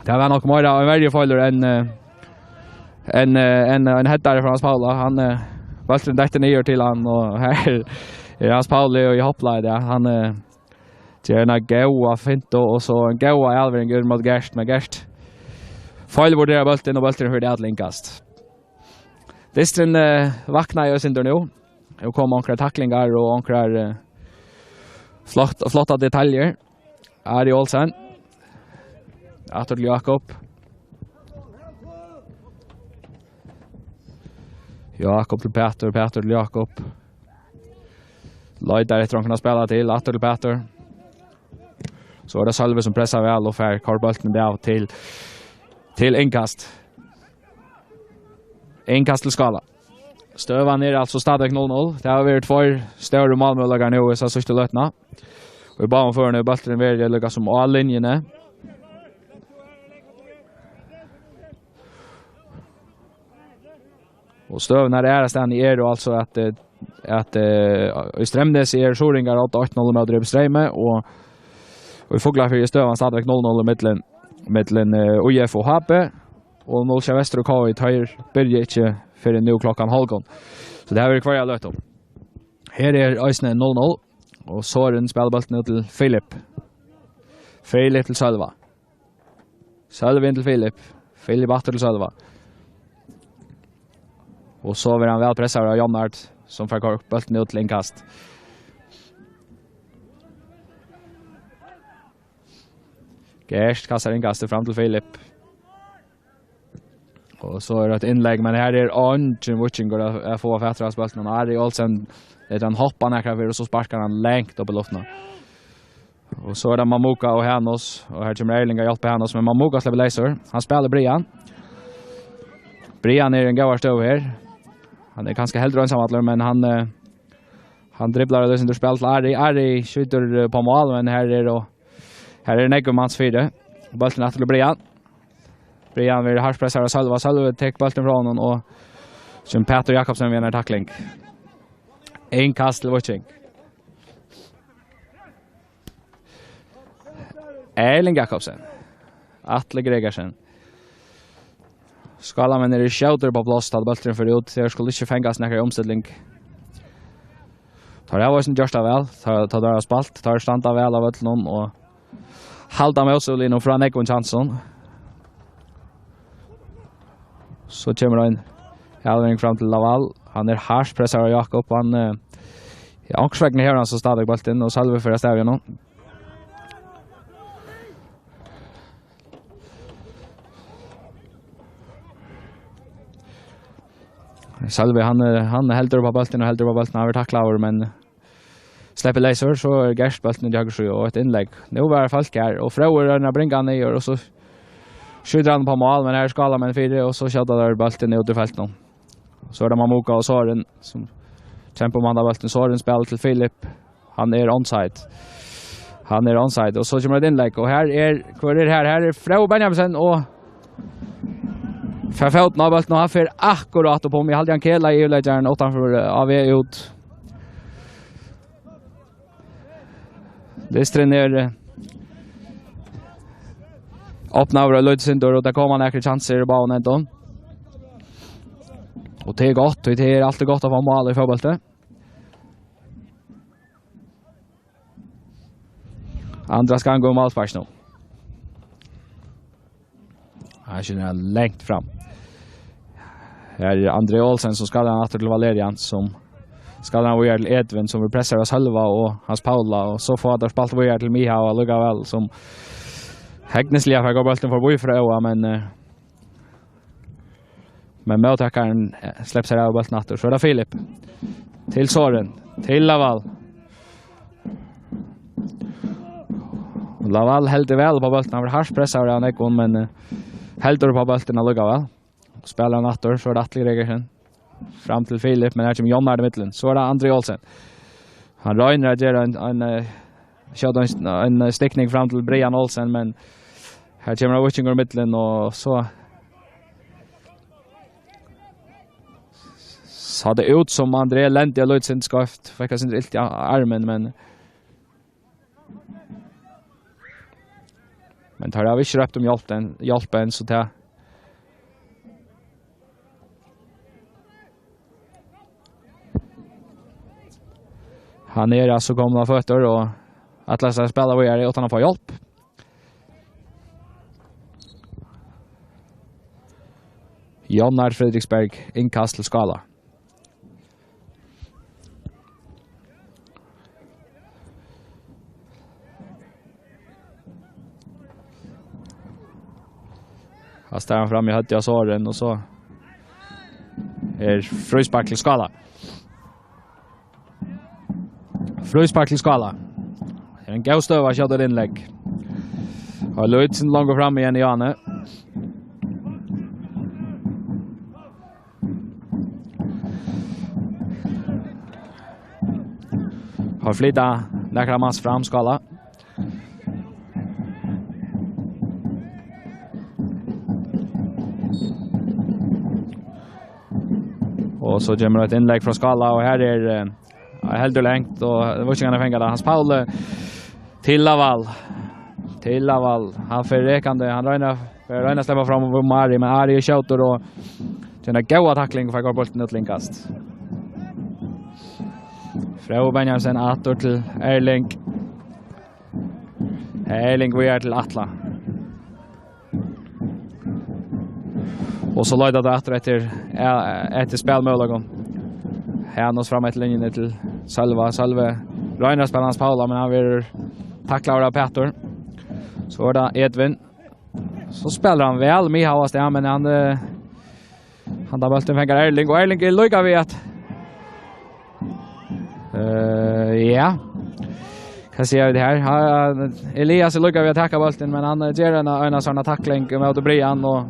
Tað var nokk meira ein verjufeilur enn, eh, enn, eh, enn, eh, ein headari frá Hans Pauli. Hann, eh, bólturin dettur niður til hann, og her er Hans Pauli í hopplag í dag. Hann, eh, ger eina góða fintu, og so ein góða avlevering út móti Gert, men Gert feilvurderar bóltin, og bólturin fer til innkast. Dysturin, eh, vaknaði eitt sindur nú. Nú koma onkrar taklingar og onkrar, eh, flott, flotta detaljur. Ari Olsen. Aftur til Jakob. Jakob til Pætur, Pætur til Jakob. Leitar eftir onkrum at spæla til, aftur til Pætur. So er tað Sølvi sum pressar væl og fær koyrt bóltin av til, til innkast. Innkast til Skála. Støðan er altso stadigvæk null null. Tað hava verið tveir stórir málmøguleikar nú í hesa síðstu løtuna. Og í báðum førum hevur bólturin verið líka sum á linjuni. Og støðurnar aðrastaðni eru altso at, eh, at, eh, í Streymnesi er Suðuroyingar odda eitt null móti Streymi, og, og í Fuglafirði er støðan stadigvæk null null millum, millum, eh, U F og H B, og null sjey Vestur og K I, teir byrja ikki fyrr enn nú klokkan hálvgum. So tað hevur verið hvørja løtu. Her er eisini null null. Og Sorin spælir bóltin út til Filip. Filip til Sølva. Sølvi inn til Filip. Filip aftur til Sølva. Og so verður hann væl pressaður av John Ard, sum fær koyrt bóltin út til innkast. Gert kastar innkastið fram til Filip. Og so er tað eitt innlegg, men her er eingin víkingur at, at fáa fatur á bóltin. Ari Olsen, hann hoppar nakrar ferðir, og so sparkar hann langt upp í luftina. Og so er tað Mamuka og Hanus, og her kemur Erling at hjálpa Hanus, men Mamuka sleppur leysur. Hann spælir Brian. Brian er í eini góðari støðu her. Hann er kanska heldur einsamallur, men hann, eh, hann driblar og lýsir spæl til Ari. Ari skjýtur, eh, á mál, men her er, og her er nógvur maður fyri. Bólturin aftur til Brian. Brian verður hart pressaður av Sølva. Sølvi tekur bóltin frá honum, og so Pætur Jakobsen við eini takling. Innkast til Víking. Erling Jakobsen. Atli Gregersen. Skálamenn eru skjótir upp á pláss, tá bólturin fer út. Teir skulu ikki fangast í nakrari umstilling. Teir hava eisini gjørt tað væl, tá, tá teir hava spælt. Teir standa væl á vøllinum og halda mótsøgulið nú frá nógvum kjansum. So kemur ein avlevering fram til Laval. Hann er hart pressaður av Jakob. Hann, eh, ja, onkursvegna hevur hann so stadig bóltin, og Sølvi fer avstað við honum. Sølvi, hann, eh, hann heldur upp á bóltin og heldur upp á bóltin. Hann verður taklaður, men sleppur leysur, so er Gert bóltin í høgru síðu og eitt innlegg. Nú var fólk her, og Fróði roynir at bringa hann niður, og so skjýtur hann upp á mál, men her er skálamenn fyri, og so skjóta teir bóltin út í feltinum. So er tað Mamuka og Sorin sum kempa um handan bóltin. Sorin spælir til Filip. Hann er onside. Hann er onside, og so kemur eitt innlegg, og her er, hvør er her? Her er Fróði Benjaminsen, og fær fótin á bóltin, og hann fer akkurát upp um. Eg haldi, hann kelaði yvirleikaran uttanfyri, eh, á veg út. Dysturin er, eh, opnaður eitt lítið sindur, og tað koma nakrir kjansir í báðum endum. Og tað er gott, og tað er altíð gott at fáa mál í fótbólti. Andra skangur um málspark nú. Hann skyndar langt fram. Her er André Olsen, sum skállar hann aftur til Valerian, sum skállar hann víðari til Edvin, sum verður pressaður av Sølva og Hans Paula, og so fáa teir spælt víðari til Mihava allíkavæl, sum hegnisliga fær bóltin forbi frá Óa, men, eh, men móttakarin, eh, sleppur sær av bóltin aftur. So er tað Filip. Til Sorin. Til Laval. Laval heldur væl upp á bóltin. Hann verður hart pressaður av nógvum, men, eh, heldur upp á bóltin allíkavæl. Spælir hann aftur, so er tað Atli Gregersen. Fram til Filip, men her kemur John Ard í millum. So er tað André Olsen. Hann roynir at gera ein, ein, eh, skjóta ein, ein, eh, stikning fram til Brian Olsen, men her kemur ein víkingur í millum, og so sá tað út sum André lendi eitt lítið sindur skeivt, fekk eitt sindur ilt í a-, armin, men, men teir hava ikki rópt um hjálp enn, hjálp enn, so tað. Hann er altso komin á føtur og ætlar sær at spæla víðari uttan at fáa hjálp. John Ard, Frederiksberg, innkast til Skála. Hann stær hann fram í høvdið á Sorin, og so er fríspark til Skála. Fríspark til Skála. Tað er ein góð støða at skjóta eitt innlegg. Og Lúitsen longur fram í ein hjørni. Teir flyta nakrar manns fram, Skála. Og so kemur eitt innlegg frá Skála, og her er, eh, heldur langt, og víkingarnir fanga tað. Hans Pauli til Laval. Til Laval. Hann fer rekandi, hann roynir, fer at royna at sleppa fram við Ari, men Ari er skjótur og ger eina góða takling og fær bóltin út til innkast. Fróði Benjaminsen aftur til Erling. Erling víðari til Atla. Og so leita teir aftur eftir, ja, eftir spælmøguleikum. Hanus fram eftir linjuni til Sølva. Sølvi roynir at spæla Hans Paula, men hann verður taklaður av Pætur. So er tað Edvin. So spælir hann væl, Mihau av stað, men hann, eh, hann tar bóltin, fekk Erling, og Erling er líka við at, eh, ja. Hvat siga vit her? Ha, Elias er líka við at taka bóltin, men hann, eh, ger eina, eina sovorðna takling móti Brian, og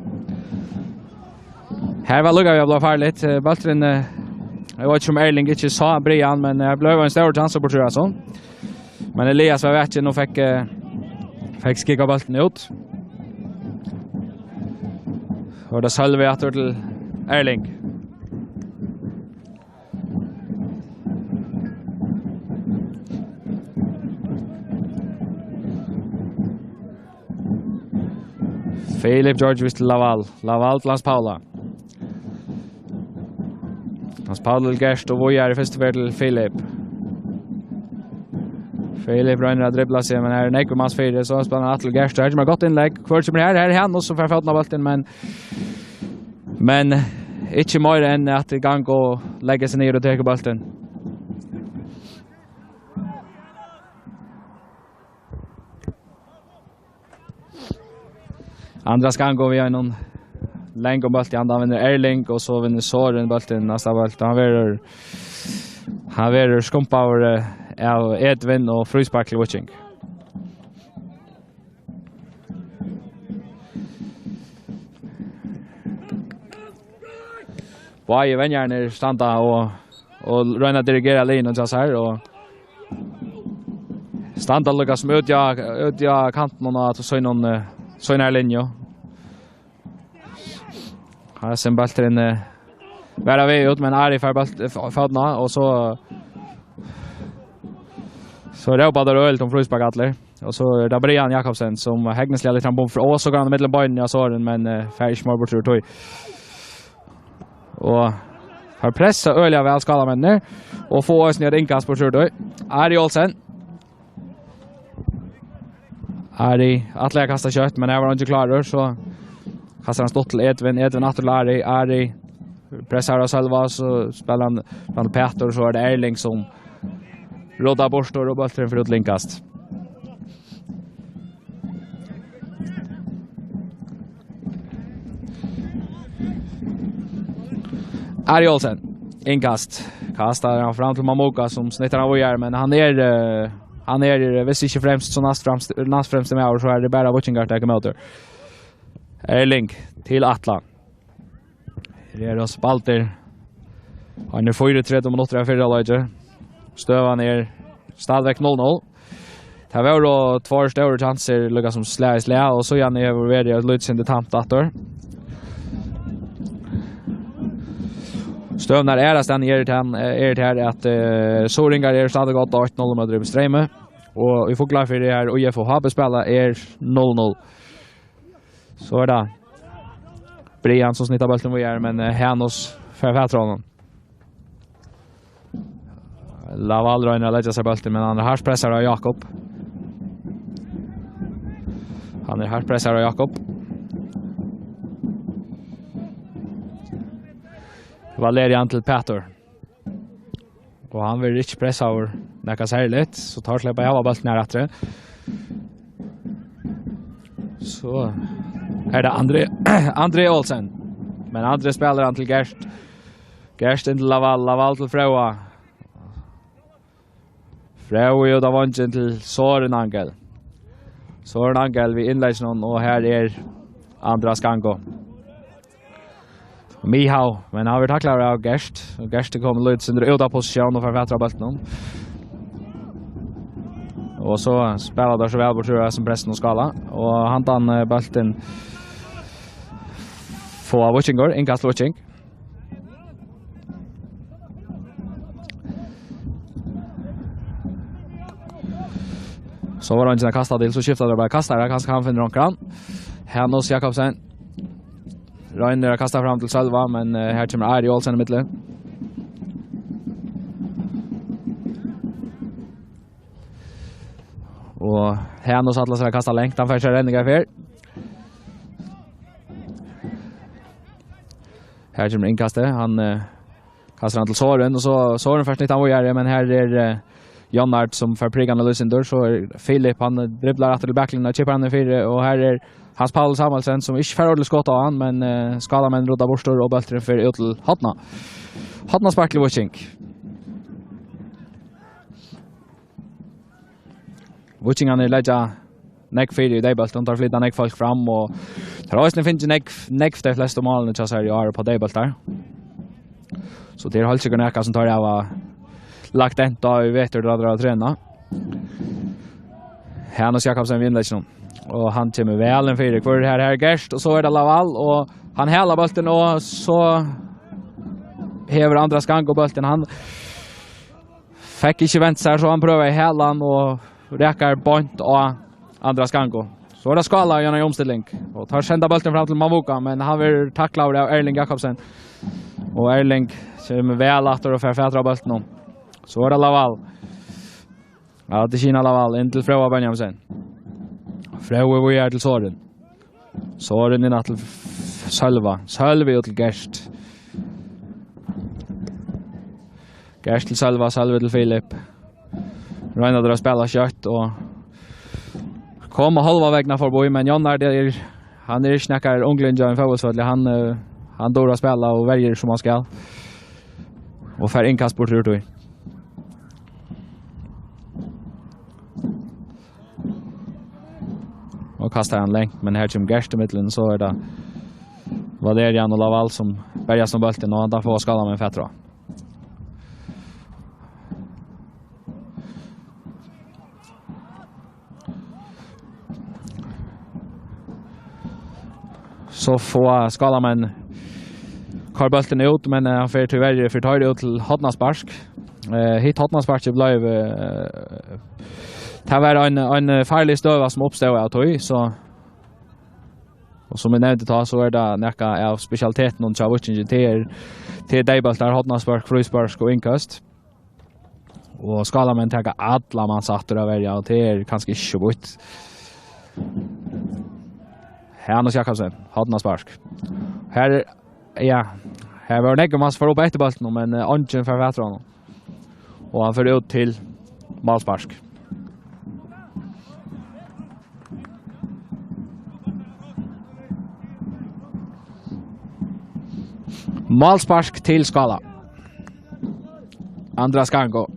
her var líka við at blíva farligt. Eh, bólturin, eh, eg veit ikki um Erling ikki sá Brian, men, eh, her bleiv ein stórur kjansi burtur, altso. Men Elias var vakin og fekk, eh, fekk skikka bóltin út. Og tað er Sølvi aftur til Erling. Filip Georgievich til Laval. Laval til Hans Paula. Hans Paula til Gert og víðari í fyrstu ferð til Filip. Filip roynir at dribla seg, men her er nógvur maður fyri, so spælir hann aftur til Gert. Her kemur gott innlegg. Hvør kemur her? Her er hann, og so fær fótin á bóltin, men, men ikki meira enn at ganga og leggja seg niður og taka bóltin. Andra Skango við einum langum bólti, hann vinnur Erling, og so vinnur Sorin bóltin, næsta bólt. Hann verður, hann verður skumpaður, eh, av Edvin og fríspark til Víking. Báðir venjararnir standa og, og royna at dirigera liðnum hjá sær, og standa líka sum úti á, úti á kantinum á sínum, eh, sínari linju. Hasin bólturin, eh, var á veg út, men Ari fær bólt, f-, fótin á, og so, so rópa teir øgiliga um fríspark allir. Og so er tað Brian Jakobsen, sum hegnisliga lyftir hann bum, og so gongur hann millum beinini á Sorin, men, eh, fær ikki meir burtur úr tí. Og fær pressa øgiliga væl, Skálamenninir, og fáa eisini eitt innkast burtur úr tí. Ari Olsen. Ari ætlar at kasta skjótt, men her var hann ikki klárur, so kastar hann stutt til Edvin. Edvin aftur til Ari. Ari pressar av Sølva, so spælir hann fram til Pætur, so er tað Erling sum rótar burtur, og bólturin fer út til innkast. Ari Olsen, innkast. Kastar hann fram til Mamuka, sum snittar hann víðari, men hann er, eh, hann er, eh, viss ikki fremst, so næst fremst, næst fremsti maður, so er tað bara Víkingar taka ímóti. Erling til Atla. Her er Ross Balder. Hann er fýraogtretivu minuttir av fyrra leiki. Støðan er stadigvæk null null. Tað vóru tveir stórir kjansir, líka sum slag í slag, og síðani hevur verið eitt lítið sindur tamt aftur. Støðurnar aðrastaðni er tað, er tað at, eh, Suðuroyingar eru stadig gott eitt null móti Streymi, og í Fuglafirði, har ið F O H B spæla, er null null. So er tað Brian sum snittar bóltin víðari, men, eh, Hanus fær fatur á honum. Laval roynir at leggja sær bóltin, men hann er hart pressaður av Jakob. Hann er hart pressaður av Jakob. Valerian til Pætur. Og hann verður ikki pressaður nakað serligt, so teir sleppa at hava bóltin her aftur. So er tað Andri, Andri Olsen. Men Andri spælir hann til Gert. Gert inn til Laval, Laval til Fróða. Fróði út á vongin til Sorin Angel. Sorin Angel við innlegginum, og her er Andra Skango. Mihau, men hann verður taklaður av Gert. Og Gert er komin lítið sindur út av posisjón og fær fatur á bóltinum. Og so spæla teir so væl burtur av hesum pressinum og Skála. Og handan, eh, bóltin fáa Víkingur, innkast Víking. So var eingin at kasta til, so skifta teir bara kastara, kanska hann finnur onkran. Hanus Jakobsen roynir at kasta fram til Sølva, men, eh, her kemur Ari Olsen ímillum. Og Hanus ætlar sær at kasta langt, hann fær sær redningar fyrr. Her kemur innkastið, hann eh, kastar hann til Sorin, og so Sorin fær snitt hann víðari, men her er eh, Jonnard sum fær prikað hann lýsindur, so er Filip, hann driblar aftur til baklinjuna, chippar hann fyri, og her er Hans Paul Samuelsen, sum ikki fær ordentligt skot á hann, men eh, skálamenn rudda burtur, og bólturin fer út til horna. Hornaspark til Víking. Víkingarnir leggja nógv fyri í deyðbóltum, teir flyta nógv fólk fram, og teir hava eisini fingið nógv, nógv tey flestu málini hjá sær í ár upp á deyðbóltar. So tað er heilt sikkurt nakað sum teir hava lagt dent á í vetur, tá teir hava trenað. Hanus Jakobsen við innlegginum. Og hann kemur væl inn fyri. Hvør er her? Her er Gerst, og so er tað Lawal, og hann hælar bóltin, og so hevur Andras Gango bóltin. Hann fekk ikki vent sær, so hann prøvar at hæla hann og rakar beint á Andras Gango. So er tað Skála í eini umstilling, og teir senda bóltin fram til Mavuka, men hann verður taklaður av Erling Jakobsen. Og Erling kemur væl aftur og fær fatur á bóltinum. So er tað Lawal. Ja, tað er Kina Lawal, inn til Fróða Benjaminsen. Fróði víðari til Sorin. Sorin inn til F-, Sølva. Sølvi út til Gerst. Gerst til Sølva, Sølvi til Filip. Royna teir at spæla skjótt og koma hálva vegin forbi, men Jonnard er, hann er ikki nakar unglingur á ein fótbóltsvølli. Hann eh, hann dugir at spæla og verjir sum hann skal. Og fær innkast burtur úr tí. Og kastar hann langt, men her kemur Gerst í millum, so er tað Valerian og Lawal sum berjast um bóltin, og hann fær Skálamenn fatur á. So fáa Skálamenn koyrt bóltin út, men eh, hann fer tíverri, fer teir út til hornaspark. Eh, hitt hornasparkið bleiv eh, tað var ein, ein farlig støða sum uppstóð av tí, so og sum eg nevndi tá, so er tað nakað av spesialitetunum hjá Víkingi, tað er, tað er deyðbóltar, hornaspark, fríspark og innkast. Og Skálamenn taka allar mansættir at verja, og tað er kanska ikki so býtt. Hanus Jakobsen, hornaspark. Her, ja, her var nógv mann sum fór upp eftir bóltinum, men eh, eingin fær fatur á honum. Og hann fer út til málspark. Málspark til Skála. Andras Gango.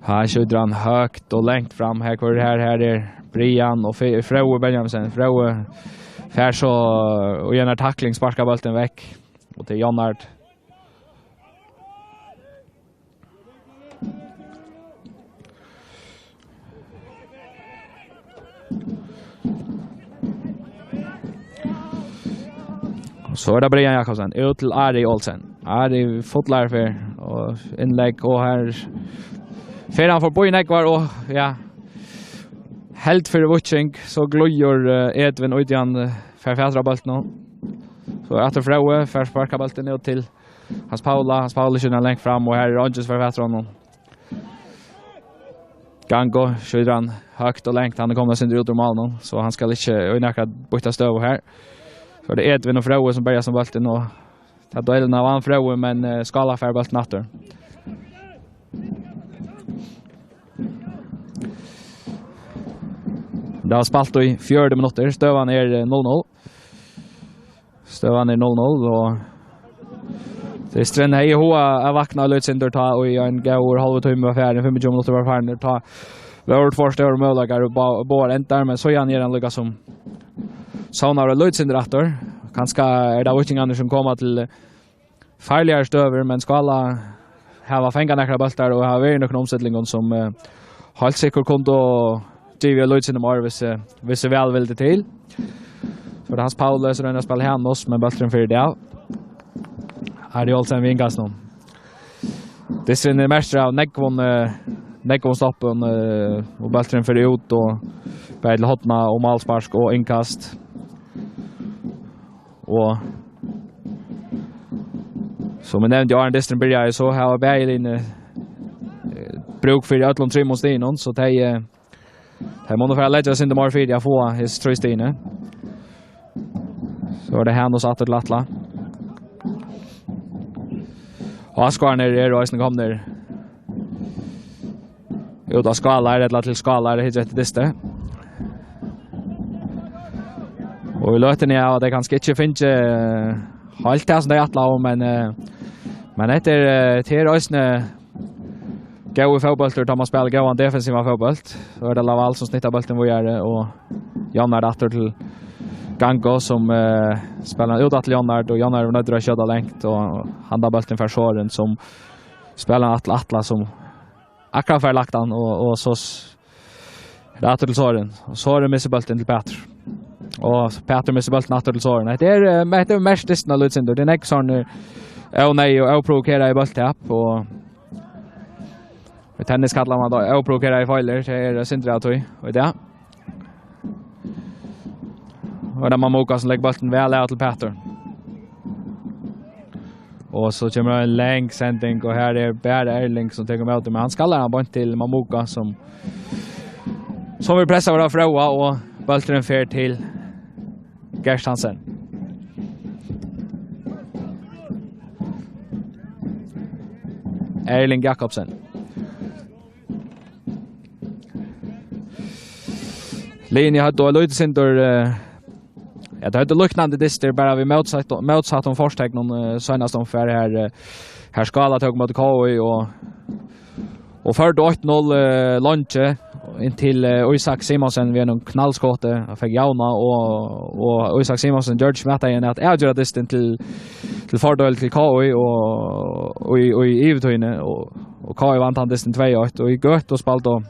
Her skjýtur hann høgt og langt fram. Her, hvør er her? Her er Brian og Fe-, Fróði Benjaminsen. Fróði fær so, og í eini takling sparkar bóltin vekk. Og til Jonnard. Og so er tað Brian Jakobsen, út til Ari Olsen. Ari fullar fyri, og innlegg, og her fer hann forbi nógvar, og ja, helt fyri Víking, so glíður eh, Edvin út í hann, eh, fær fatur á bóltinum. So er aftur Fróði, fær sparkað bóltin út til Hans Paula, Hans Paula skjýtur hann langt fram, og her er eingin sum fær fatur á honum. Gango skjýtur hann høgt og langt, hann er komin eitt sindur út úr málinum, so hann skal ikki í nakra býtta støðu her. So er tað Edvin og Fróði sum berjast um bóltin, og tað deila av hann Fróði, men eh, Skála fær bóltin aftur. Tað er spælt í fjøruti minuttir, støðan er eh, null null. Støðan er null null, og Dysturin hevði hug at vakna eitt lítið sindur, tá ið ein góður hálvur tími var farin, fimmogtjúgu minuttir var farin, tá vóru tveir stórir møguleikar í bá-, báðar endar, men síðan er hann líka sum sovnaður eitt lítið sindur aftur. Kanska er tað Víkingarnir sum koma til farligari støður, men Skála hava fangað nakrar bóltar og hava verið í nøkrum umstillingum sum eh, heilt sikkurt kundu givið eitt lítið sindur meir, hvis, eh, hvis væl vildi til. So er tað Hans Pauli sum roynir at spæla Hanus, men bólturin fer í dag. Ari Olsen við innkastinum. Dysturin er merktur av nógvum, eh, nógvum stoppum, eh, og bólturin fer út og bæði til horna og málspark og innkast. Og Sum eg nevndi, áðrenn dysturin byrjaði, so hava bæði liðini, eh, brúk fyri øllum trimum stigunum, so tey, eh, tey munnu fara at leggja seg undir meir fyri at fáa hesi trý stigini. So er tað Hanus aftur til Atla. Og Áskoðararnir eru eisini komnir út á skálar, ella til skálar, hyggja eftir dysti. Og í løtuni hava tey kanska ikki fingið, eh, heilt tað sum tey ætlaðu, men, eh, men hetta er, eh, tað er eisini góður fótbóltur, tá man spælir góðan defensivan fótbólt. So er tað Laval sum snittar bóltin víðari, og Jónar aftur til Gango, sum, eh, spælir hann út aftur til Jónar, og Jónar er noyddur at skjóta langt, og handan bóltin fær Sorin, sum spælir hann aftur til Atla, sum akkurát fær lagt hann, og, og so s-, er tað aftur til Sorin. Og Sorin missir bóltin til Pætur. Og Pætur missir bóltin aftur til Sorin. Hetta er, eh, men hetta er mest dystin av lítsindur. Tað er nógv sovorðnir, eh, óneyðug og óprovokeraði bólttap, og í tennis kallar man tað óprovokeraðir feilir. Tað er, eh, sindur av tí, og í dag. Og er tað Mamuka sum leggur bóltin væl av til Pætur. Og so kemur ein long sending, og her er bara Erling sum tekur ímóti, men hann skallar hann beint til Mamuka, sum, sum vil pressa vera Fróða, og bólturin fer til Gert Hansen. Erling Jakobsen. Liðini høvdu eitt lítið sindur, eh, ja, tey høvdu líknandi dystir, bara við mótsatt, mótsattum forteknum, eh, seinast umferð her, eh, her Skála tók móti K I og, og førdu eitt null, eh, leingi, inntil, eh, Ísak Simonsen við einum knallskoti, hann fekk javna, og, og Ísak Simonsen gjørdi ikki annað enn at avgera dystin til, til fordømi til K I, og, og í, og í yvirtíðini, og, og K I vann tann dystin tvey eitt, og í gøtu spældu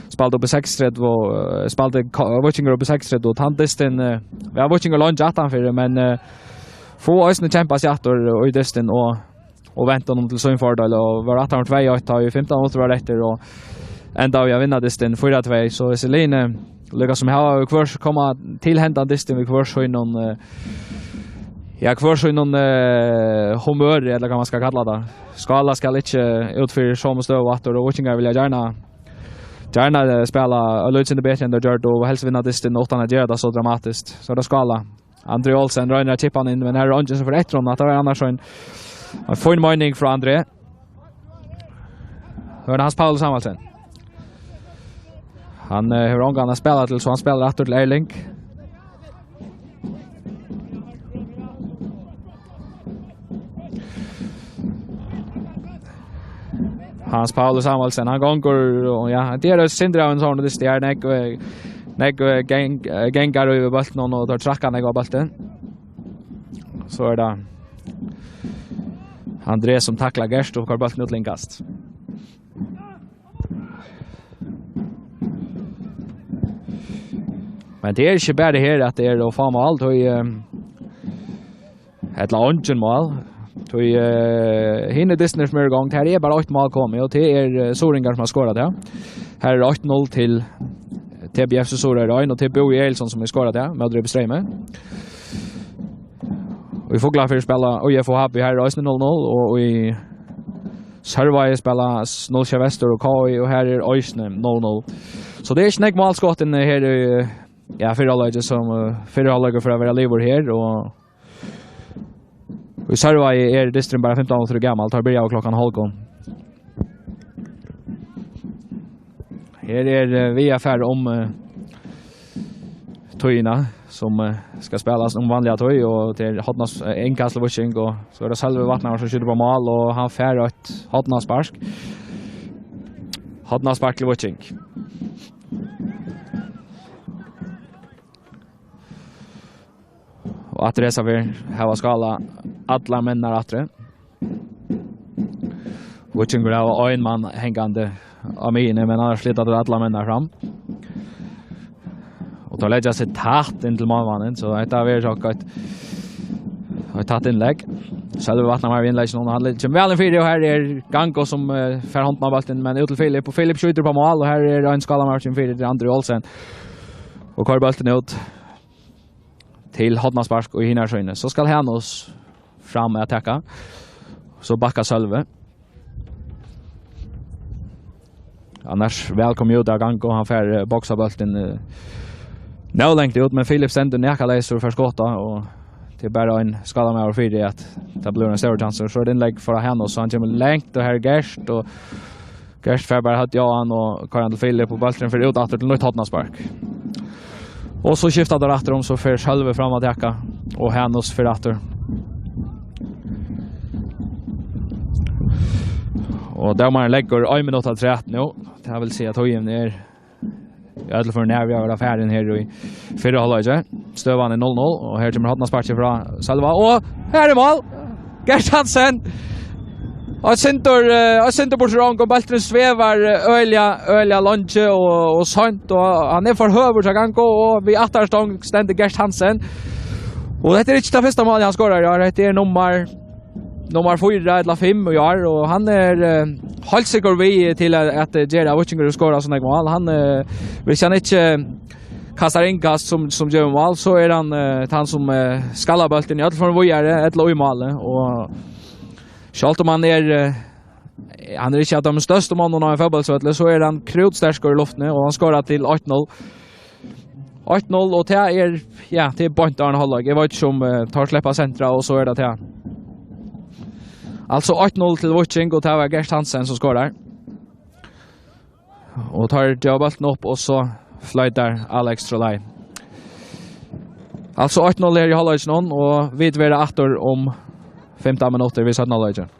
spældu upp í seksogtretivu, eh, spældu K-, Víkingur upp í seksogtretivu, og tann dystin, eh, ja, Víkingur leingi aftanfyri, men, eh, fáa eisini kempa seg aftur í dystin og, og ventu honum til sín fordømi, og vóru aftan tvey eitt, tá ið fimtan minuttir vóru eftir, og endaðu við at vinna dystin fýra tvey, so hesi liðini, líka sum hava við hvør, koma til hendan dystin við hvør sínum, eh, ja, hvør sínum, eh, humøri, ella hvat man skal kalla tað. Skála skal ikki út fyri somu støðu aftur, og Víkingar vilja gjarna gjarna, eh, spæla eitt lítið sindur betri enn teir gjørdu, og helst vinna dystin uttan at gera tað so dramatiskt. So er tað Skála. Andri Olsen roynir at kippa hann inn, men her er eingin sum fer eftir honum. Tað var annars ein, ein fín meining frá Andri. Nú er tað Hans Paul Samuelsen. Hann, eh, hevur ongan at spæla til, so hann spælir aftur til Erling. Hans Paulus Samuelsen, hann gongur, og ja, tað er eitt sindur av ein sovorðnum dysti, tað er nógv, eh, nógv, eh, geng-, eh, gengar yvir bóltin, og, og teir trakka nógv á bóltin. So er tað André sum taklar Gert og koyrir bóltin út til innkast. Men tað er ikki bara her, at tað er ov fá mál, tí, eh, ella eingin mál. Tí, eh, hinir dystirnir sum eru í gongd, her er bara eitt mál komið, og tað er, eh, Suðuroyingar sum hava skorað tað. Her er eitt null til T B F C Suðuroyar eins, og tað er Búi Egilson sum hevur skorað tað, móti Ribe Streymi. Og í Fuglafirði spæla I F og H B, her er eisini null null, og í Sørvági spæla S-, null sjey Vestur og K I, og her er eisini null null. So tað er ikki nógv mál skotin her í, ja, fyrra hálvleiki, sum, eh, fyrra hálvleikur fer at vera liðugur her, og í Sørvági er dysturin bara fimtan minuttir gamal, teir byrjaðu klokkan hálvgum. Her er, eh, við at fara um, eh, tíðina, sum, eh, skal spælast um vanliga tíð, og tað er hornas-, eh, innkast til Víking, og so er tað Sølvi Vatnhamar sum skjýtur upp á mál, og hann fær eitt hornaspark. Hornaspark til Víking. Og aftur hesa ferð hava Skála allar menninar aftur. Víkingur hava ein mann hangandi á miðjuni, men annars flyta teir allar menninar fram. Og teir leggja seg tætt inn til málmannin, so hetta verður so eitt, eitt tætt innlegg. Sølvi Vatnhamar við innlegginum, og hann kemur væl inn fyri, og her er Gango sum, eh, fær hondina á bóltin, men út til Filip, og Filip skjýtur upp á mál, og her er ein Skálamaður sum fyri, tað er Andri Olsen, og koyrir bóltin út til hornaspark í hinari síðuni. So skal Hanus fram at taka. So bakkar Sølvi. Annars væl komið út av gang, og hann fær, eh, boksað bóltin, eh, nóg langt út, men Filip stendur nakaleysur og fær skotað, og tað er bara ein skadamaður fyri at tað blívur ein stórur kjansur. So er tað innlegg frá Hanus, so hann kemur langt, og her er Gert, og Gert fær bara høvdið á hann og koyrir hann til Filip, og bólturin fer út aftur til nýtt hornaspark. Og so skifta teir aftur um, so fer Sølvi fram at taka, og Hanus fer aftur. Og dómarin leggur ein minutt afturat nú. Tað vil siga, at tíðin er í øllum førum nær við at vera farin her í fyrra hálvleiki. Støðan er null null, og her kemur hornasparkið frá Sølva, og her er mál! Gert Hansen! Og eitt sindur, eh, eitt sindur burtur úr ongum, bólturin svevar, eh, øgiliga, øgiliga leingi og, og seint, og hann er for høgur til at ganga, og við aftanstong stendur Gert Hansen. Og hetta er ikki tað fyrsta málið, hann skorar í ár. Hetta er nummar, nummar fýra ella fimm í ár, og hann er, eh, heilt sikkur við til at, at, eh, gera, at Víkingur skorar so nógv mál. Hann, eh, viss hann ikki kastar innkast sum, sum gevur mál, so er hann, eh, tann sum, eh, skallar bóltin í øllum førum víðari ella í málið. Og sjálvt um hann er, eh, hann er ikki ein av teimum størstu monnunum á ein fótbóltsvølli, so er hann krútsterkur í luftini, og hann skorar til eitt null. Eitt null, og tað er, ja, tað er beint áðrenn hálvleik. Eg veit ikki um, eh, teir sleppa at sentra, og so er tað tað. Altso eitt null til Víking, og tað var Gert Hansen sum skorar. Og teir geva bóltin upp, og so floytar Alex Trelay. Altso eitt null her í hálvleikinum, og vit verða aftur um fimtan minuttir við seinna hálvleikin.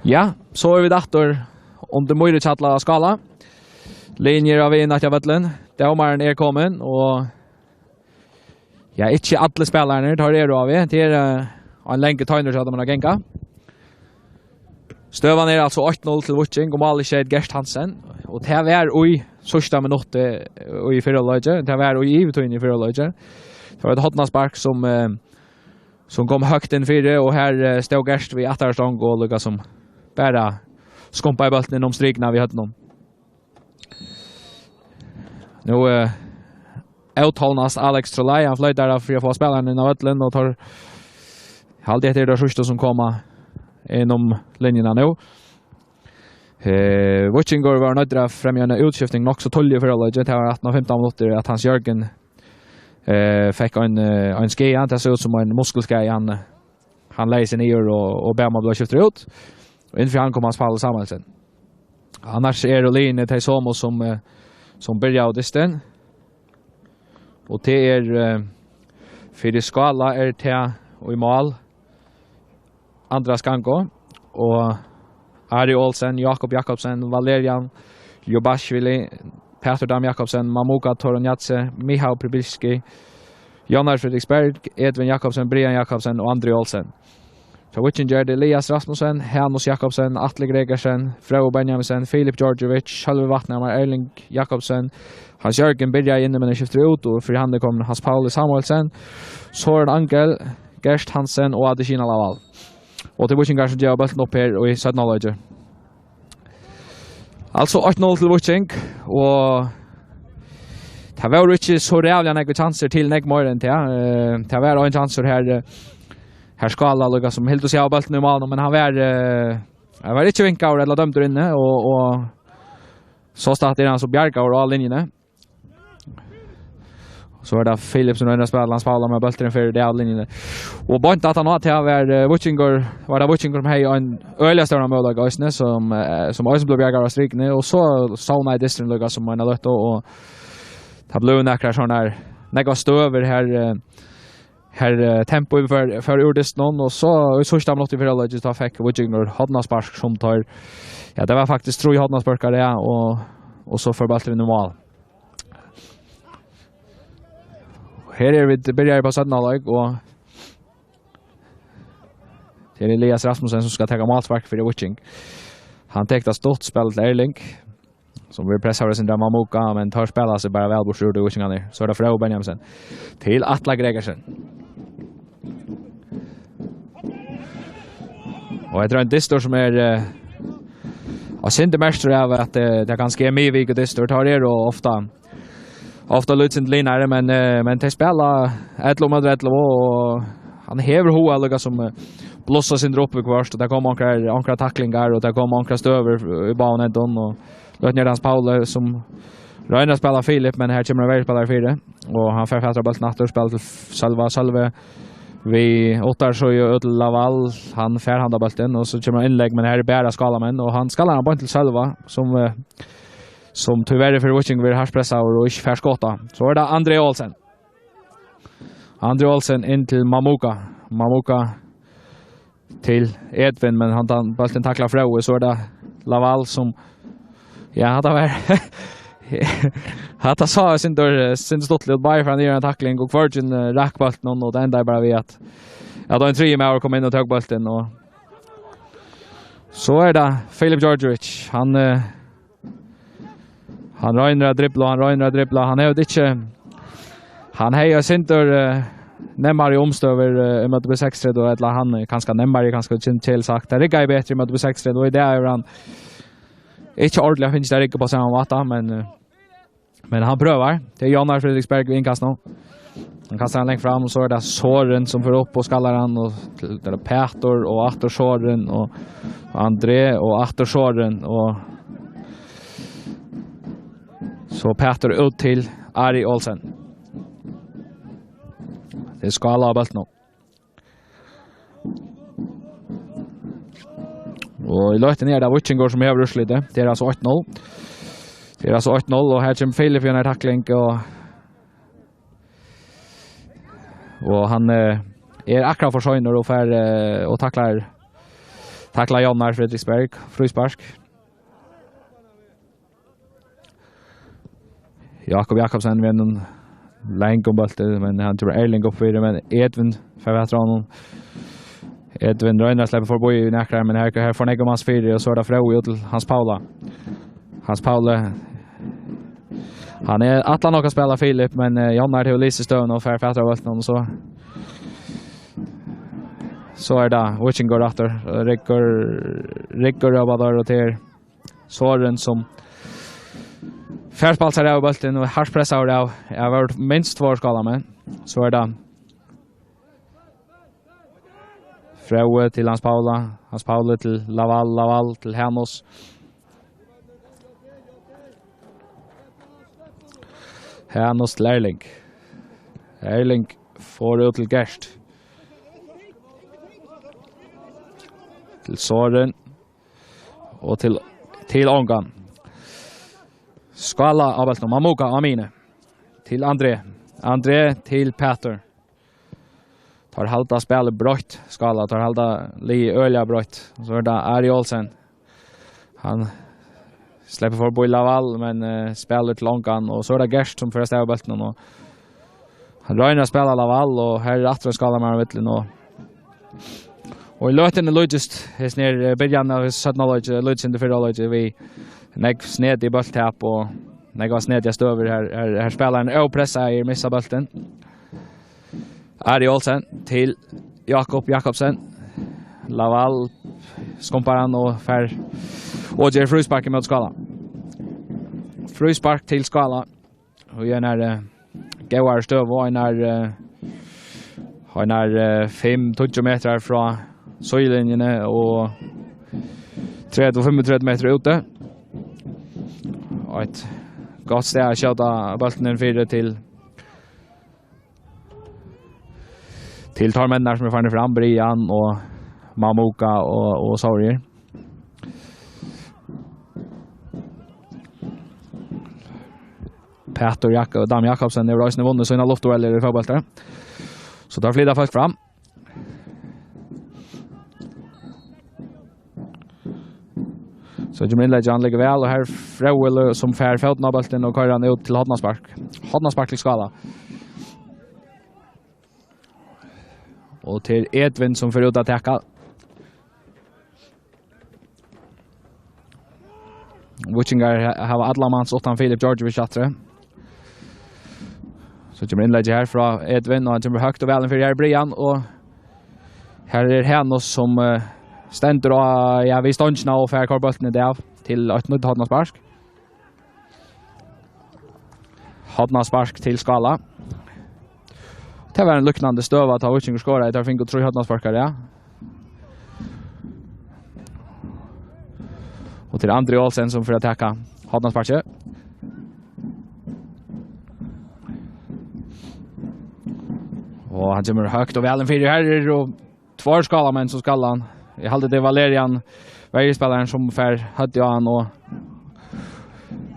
Ja, so eru vit aftur undir Mýri Kjallara Skála. Linjur á vegin aftur á vøllin. Dómarin er komin, og ja, ikki allir spælararnir, teir eru á veg. Tað er, eh, ein langur teinur hjá teimum at ganga. Støðan er altso eitt null til Víking, og málið skeyt Gert Hansen. Og tað var í síðsta minutti, eh, í fyrra leiki. Tað var í yvirtíðini í fyrra leiki. Tað var eitt hornaspark sum, eh, sum kom høgt inn fyri, og her, eh, stóð Gert við aftara stong og líkasum bara skumpaði bóltin inn um strikuna við høvdinum. Nú, eh, útholnast Alex Trolai, hann floytar fyri at fáa spælaran inn á vøllin, og teir, haldi, hetta eru teir síðstu sum koma inn um linjuna nú. Eh, Víkingur var noyddur at fremja eina útskifting nokk so tíðliga í fyrra leiki. Tað var aftan á fimtan minuttir, at Hans Jørgen, eh, fekk ein, eh, ein skaða. Tað sá út sum ein muskulskaði. Hann, hann legði seg niður og, og bað um at blíva skiftur út. Og inn fyri hann kom Hans Pauli Samuelsen. Annars eru liðini tey somu sum, eh, sum byrjaðu dystin. Og tað er, eh, fyri Skála er tað í mál Andras Gango og Ari Olsen, Jakob Jakobsen, Valerian Ljubashvili, Pætur Dam Jakobsen, Mamuka Toroniatse, Mihau Pribilski, Jónar Fredriksberg, Edvin Jakobsen, Brian Jakobsen og Andri Olsen. Hjá Víkingi er tað Elias Rasmussen, Hanus Jakobsen, Atli Gregersen, Fróði Benjaminsen, Filip Djordjevic, Sølvi Vatnhamar, Erling Jakobsen, Hans Jørgen byrjaði inni, men er skiftur út, og fyri hann er komin Hans Pauli Samuelsen, Søren Angel, Gert Hansen og Adesina Lawal. Og til Víkingar sum geva bóltin upp her og í seinna hálvleiki. Altso eitt null til Víking, og tað vóru ikki so ræðuliga nógvir kjansir til nógv meira enn tað. Eh, tað var ein kjansur her, eh, her Skála líkasum hildu seg av bóltin í málinum, men hann var, eh, hann var ikki vinkaður ella dømdur inni, og, og so statt er hann so bjargaður á linjuni. So er tað Filip sum roynir at spæla, hann spælir, men bólturin fer út av linjuni. Og beint aftan á tað var, eh, Víkingur, var tað Víkingur sum hevði ein øgiliga stóran møguleika eisini, sum, eh, sum eisini bleiv bjargaður av strikuni, og so sovnaði dysturin líkasum eina løtu, og tað bleiv nakrar sovorðnar, nógvar støður her, eh, her, eh, tempoið fór, fór úr dystinum, og so í síðsta minutti í fyrra hálvleiki, tá fekk Víkingur hornaspark sum teir, ja, tað var faktiskt trý hornaspørkar, ja, og, og so fór bólturin í mál. Her eru vit byrjaðir á seinna hálvleik, og tað er Elias Rasmussen sum skal taka málspark fyri Víking. Hann tekur tað stutt, spælir til Erling, sum verður pressaður av Sindre Mamuka, men teir spæla seg bara væl burtur úr tí, Víkingarnir. So er tað Fróði Benjaminsen til Atla Gregersen. Og hetta er ein dystur sum er, eh, og sindur merktur av at, eh, tað kanska er miðvikudystur. Teir eru ofta, ofta lítið sindur linari, men, eh, men tey spæla ellivu móti ellivu, og hann hevur hug at líkasum, eh, blussa sindur upp viðhvørt, og tað koma onkrar, onkrar taklingar, og tað koma onkrar støður í báðum endum, og løtuni er Hans Pauli sum roynir at spæla Filip, men her kemur ein verjuspælari fyri, og hann fær fatur á bóltin aftur, spælir til Sølva, Sølvi við uttarsíðu út til Lawal, hann fær handa bóltin, og so kemur innlegg, men her er bara Skálamenn, og hann skallar hann beint til Sølva, sum, eh, sum tíverri fyri Víking verður hart pressaður og ikki fær skotað. So er tað Andri Olsen. Andri Olsen inn til Mamuka. Mamuka til Edvin, men hann, hann bóltin taklar Fróði, so er tað Lawal sum, ja, hatta var, hatta sá eg sindur, sindur stuttligt út, bæði fyri hann gera eina takling, og hvørgin, eh, rakk bóltin, og tað endaði bara við at, at ein triði maður kom inn og tók bóltin, og so er tað Filip Djordjevic, hann, eh, Hann roynir at dribla, hann roynir at dribla. Hann hevur ikki, hann hevði eitt sindur, eh, nemmari umstøður, eh, í móti B seksogtretivu, ella hann er kanska nemmari, kanska ikki til sagt. Tað riggaði betri í móti B seksogtretivu, og í dag hevur hann ikki ordiliga fingið tað riggað upp á sama máta, men, eh, men hann prøvar. Tað er Jónar Fredriksberg við innkast nú. Hann kastar hann langt fram, og so er tað Søren sum fer upp og skallar hann, og til, til Pætur, og aftur Søren, og André, og aftur Søren, og so Pætur út til Ari Olsen. Tað er Skála á bóltinum. Og í løtuni er tað Víkingur sum hevur úrslitið. Tað er altso eitt null. Tað er altso eitt null, og her kemur Filip við eini takling, og Og hann, eh, er akkurát for seinur og fær, eh, og taklar, Takla Jónar Fredriksberg, fríspark. Jakob Jakobsen við einum langum bólti, men hann kemur Erling upp fyri, men Edvin fær fatur á honum. Edvin roynir at sleppa forbí í nakrar, men her, her fær hann nógv mans fyri, og so er tað Fróði út til Hans Paula. Hans Pauli, hann er ætlar nokk at spæla Filip, men, eh, Jónar hevur lisið støðuna og fær fatur á bóltinum, og so, so er tað Víkingur aftur. Riggur, Riggur rópar teir, og til Sorin sum fær spælt sær av bóltin og hart pressaður av, av minst tveir skálamenn. So er tað Fróði til Hans Paula, Hans Pauli til Laval, Laval til Hanus. Hanus til Erling. Erling fær út til Gert. Til Sorin. Og til, til Ongan. Skála á bóltinum. Mamuka á miðjuni. Til André. André til Pætur. Teir halda spælið breitt, Skála. Teir halda liðið øgiliga breitt. Og so er tað Ari Olsen. Hann sleppur forbí Laval, men, eh, spælir til Ongan. Og so er tað Gert sum fer av stað við bóltinum. Og hann roynir at spæla Laval, og her er aftur ein Skálamaður á vøllinum. Og, og í løtuni líkist hesin her, eh, byrjan av seinna hálvleiki, líkist í fyrra hálvleiki, við nógv snedig bóltatap og nógvar snedigar støður. Her, her, her spælir hann ópressaður, missir bóltin. Ari Olsen til Jakob Jakobsen. Laval skumpar hann og fær, og ger fríspark ímóti Skála. Fríspark til Skála. Og í einari, eh, góðari støðu, og einari, eh, einari, eh, fimm, tíggju metrar frá síðulinjuni og tretivu, fimmogtretivu metrar úti. Og eitt gott stað at skjóta bóltin inn fyri til, til teir menninar sum eru farnir fram, Brian og Mamuka og, og Sárir. Pætur Jak-, Dam Jakobsen hevur eisini vunnið sínar luftduellir í fótbólti. So teir flyta fólk fram. So kemur innlegg, hann liggur væl, og her Fróði Lø-, sum fær fótin á bóltin og koyrir hann út til hornaspark. Hornaspark til Skála. Og til Edvin, sum fer út at taka. Víkingar ha-, hava allan mans uttan Filip Georgievic aftur. So kemur innleggið her frá Edvin, og hann kemur høgt og væl inn fyri her, Brian, og her er Hanus sum, eh, stendur á, ja, við stongina og fær koyrt bóltin í dag til eitt nýtt hornaspark. Hornaspark til Skála. Tað var ein líknandi støða, tá Víkingur skoraði, teir fingu trý hornasparkar, ja. Og til Andri Olsen, sum fer at taka hornasparkið. Og hann kemur høgt og væl inn fyri her, og tveir Skálamenn sum skalla hann. Eg haldi, tað er Valerian, verjuspælarin, sum fær høvdið á hann, og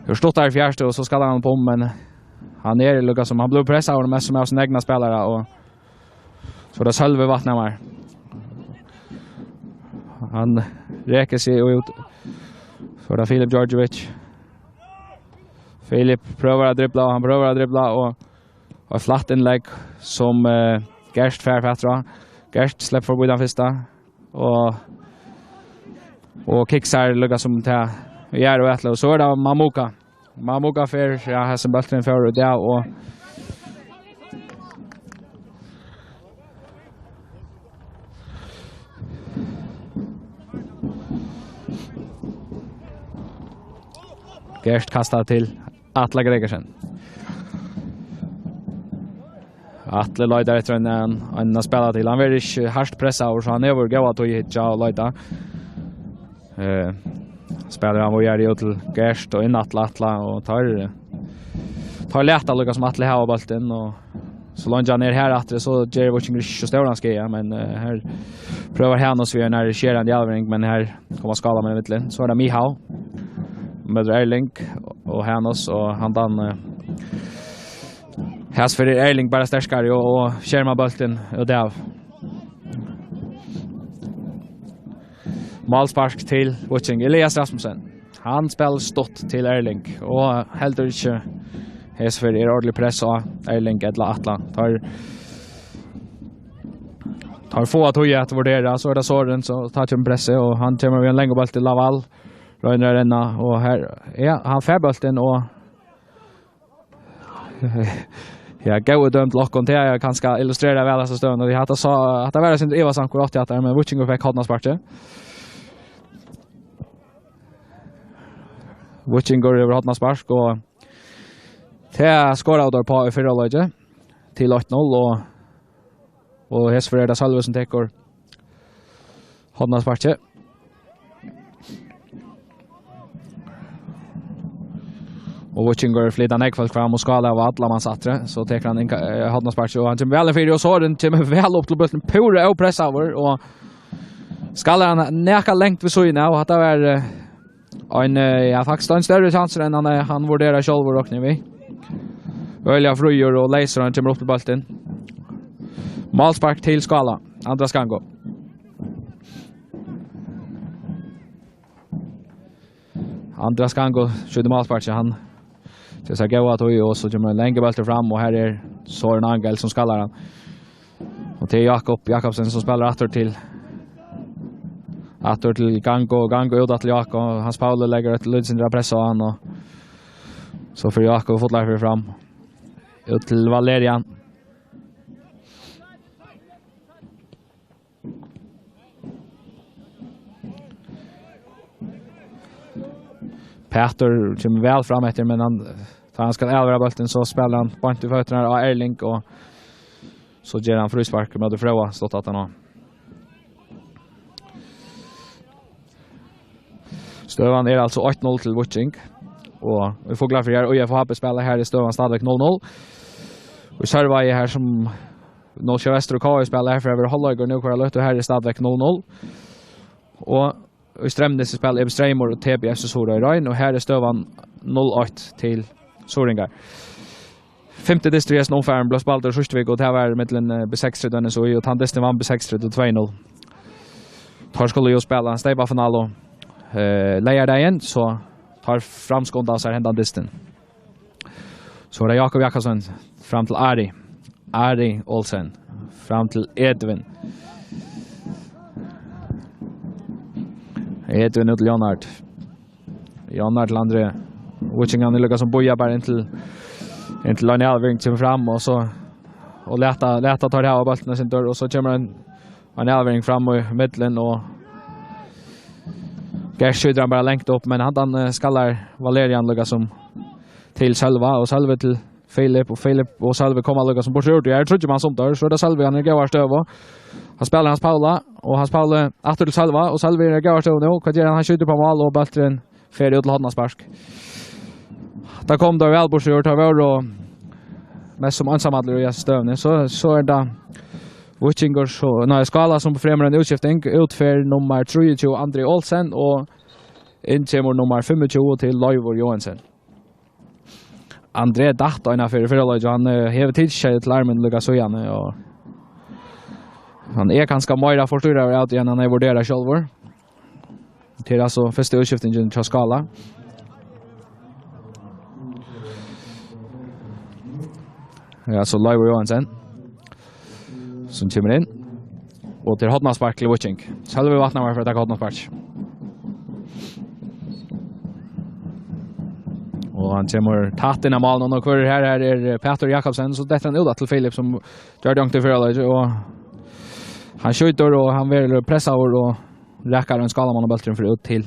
hevur stutt har í fjarstøðu, og so skallar hann upp um, men hann er líka sum, hann blívur pressaður mest sum av sínum egna spælara, og so er tað Sølvi Vatnhamar. Hann rekur seg út. So er tað Filip Georgievic. Filip prøvar at dribla, og hann prøvar at dribla, og Og eitt flatt innlegg sum, eh, Gert fær fatur á. Gert sleppur forbí tann fyrsta. Og, og kiksar líka sum til Jær og Atle. Og so er tað Mamuka. Mamuka fer, ja, hesin bólturin fer út, ja, og Gert kastar til Atla Gregersen. Atli leitar eftir ein, ein, ein at spæla til. Hann verður ikki hart pressaður, so hann hevur góða tíð at hyggja og leita. Eh, spælir hann víðari út til Gert og inn Atla, Atla, og teir, teir lata líka sum Atli hava bóltin, og so leingi hann er har aftur, so ger Víkingur ikki so stóran skaða, men, eh, her prøvar Hanus við ein skerandi avlevering, men her koma Skálamenn í villin. So er tað Mihau. Møtir Erling og Hanus, og handan, eh, her fer Erling bara sterkari og, og skermar bóltin út av. Málspark til Víking. Elias Rasmussen. Hann spælir stutt til Erling. Og heldur ikki hesa ferð er ordentligt press á Erling ella Atla. Teir, teir fáa tíð at vurdera, so er tað Sorin, so tá kemur pressið, og hann kemur við ein langan bóltin til Laval. Roynir at renna, og her, ja, hann fær bóltin, og ja, góður dømdur til okkum, tað er kanska illustrerar væl hesa støðuna. Vit hava sá, at tað var eitt sindur ivasamt hvør átti hatta, men Víkingur fekk hornasparkið. Víkingur hevur hornaspark, og tað skoraðu teir uppá í fyrra hálvleiki til eitt null, og, og hesa ferð er tað Sølvi sum tekur hornasparkið. Og Víkingur flyta nógv fólk fram, og Skála av alla manns aftur, so tekur hann inn, eh, hornasparkið, og hann kemur væl inn fyri, og Sorin kemur væl upp til bóltin, púra ópressaður, og Skála hann nakað langt við síðuna av, og hatta var, eh, ein, eh, ja, faktiskt ein størri sjansur enn hann, eh, hann vurderar sjálvur, rokni eg við. Øgiliga fríur og leysur, hann kemur upp til bóltin. Málspark til Skála, Andras Gango. Andras Gango skjýtur málsparkið, hann tekur sær góða tíð, og so kemur ein langur bóltur fram, og her er Sorin Angel sum skallar hann. Og tað er Jakob Jakobsen sum spælir aftur til, aftur til Gango, og Gango út aftur til Jakob, og Hans Pauli leggur eitt lítið sindur av press á hann, og so fer Jakob fotlar fyri fram. Út til Valerian. Pætur kemur væl fram eftir, men hann, tá hann skal avvera bóltin, so spælir hann beint í føturnar á Erling, og so ger hann fríspark móti Fróða, stutt aftan á. Støðan er altso eitt null til Víking, og í Fuglafirði, og í F H B spæla, her er støðan stadigvæk null null. Og í Sørvági her, sum nú Sjóvestur og K V spæla, her fer at vera hálvleikur nú, hvør har løtt, og her er stadigvæk null null. Og í Streymnesi spæla Ibbi Streymur og T B F C Suðuroy Rein, og her er støðan null eitt til Suðuroyingar. Fimti dystur í hesum umfarinum bleiv spældur síðstu viku, og tað var millum, eh, B seksogtretivu og N S O I, og tann dysturin vann B seksogtretivu tvey null. Teir skulu jú spæla ein steypafinalu, eh, leygardagin, so teir framskunda sær hendan dystin. So er tað Jakob Jakobsen fram til Ari. Ari Olsen fram til Edvin. Edvin út til Leonard. Leonard til André. Víkingarnir líka sum bíða bara inntil, inntil ein avvering kemur fram, og so, og lata, lata teir hava bóltin eitt sindur, og so kemur ein, ein avvering fram í millum, og Gert skjýtur hann bara langt upp, men handan, eh, skallar Valerian líka sum til Sølva, og Sølvi til Filip, og Filip og Sølvi koma líka sum burtur úr. Tað er tríggir manns undir, so er tað Sølvi, hann er í góðari støðu. Hann spælir Hans Paula, og Hans Pauli aftur til Sølva, og Sølvi er í góðari støðu nú. Hvat ger hann? Hann skjýtur upp á mál, og bólturin fer út til hornaspark. Tað kom teir væl burtur úr, teir vóru mest sum einsamallir í hesi støðuni. So, so er tað Víkingur, so, nei, Skála sum fremur eina útskifting. Útferð nummar trýogtjúgu, André Olsen, og inn kemur nummar fimmogtjúgu til Leivur Joensen. André datt eina ferð í fyrra leiki, og hann, eh, hevur tikið seg til armin líka síðani, og hann er kanska meira forstyrraður av tí enn hann hevur vurderað sjálvur. Tað er altso fyrsta útskiftingin hjá Skála. Ja, so Leivur Joensen, sum kemur inn. Og tað er hornaspark til Víking. Sølvi Vatnamar fer at taka hornaspark. Og hann kemur tætt inn á mál nú. Og hvør er her? Her er Pætur Jakobsen. So dettur hann út aftur til Filip, sum gjørdi tað ongt í fyrra leiki. Og hann skjýtur, og hann verður pressaður, og rakar ein Skálamann, og bólturin fer út til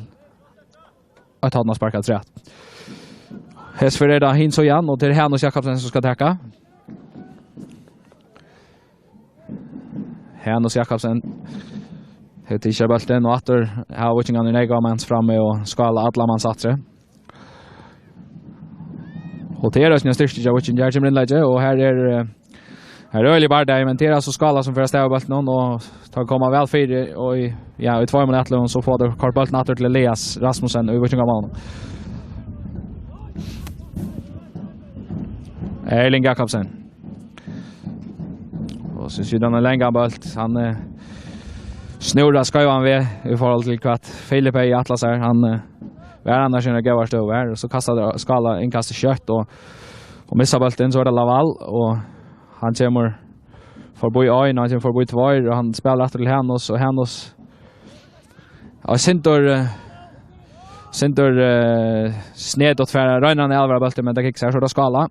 eitt hornaspark afturat. Hesa ferð er tað hin síðan, og tað er Hanus Jakobsen sum skal taka. Hanus Jakobsen hevur tikið bóltin, og aftur hava Víkingarnir nógvar mans frammi og Skála allar mans aftur. Og tað er eisini ein styrki hjá Víkingi. Her kemur innlegg, og her er, eh, her er øgiligur bardagi, men tað er altso Skála sum fer at stava bóltin, og teir koma væl fyri, og í, ja, í tveimum atløgum so fáa teir koyrt bóltin aftur til Elias Rasmussen í Víkingamálið. Erling Jakobsen. Og so skjýtur hann ein langan bólt. Hann, eh, Snúra skeivan veg í forhold til hvat Filip hevði ætlað sær. Hann, eh, var annars í eini góðari støðu her, og so kastar Skála innkastið skjótt og, og missar bóltin, so er tað Lawal, og hann kemur forbi ein, og hann kemur forbi tveir, og hann spælir aftur til Hanus, og Hanus, og sindur, eh, sindur, eh, snedigt fara, roynir hann at avvera bóltin, men tað kikkar seg, so er tað Skála.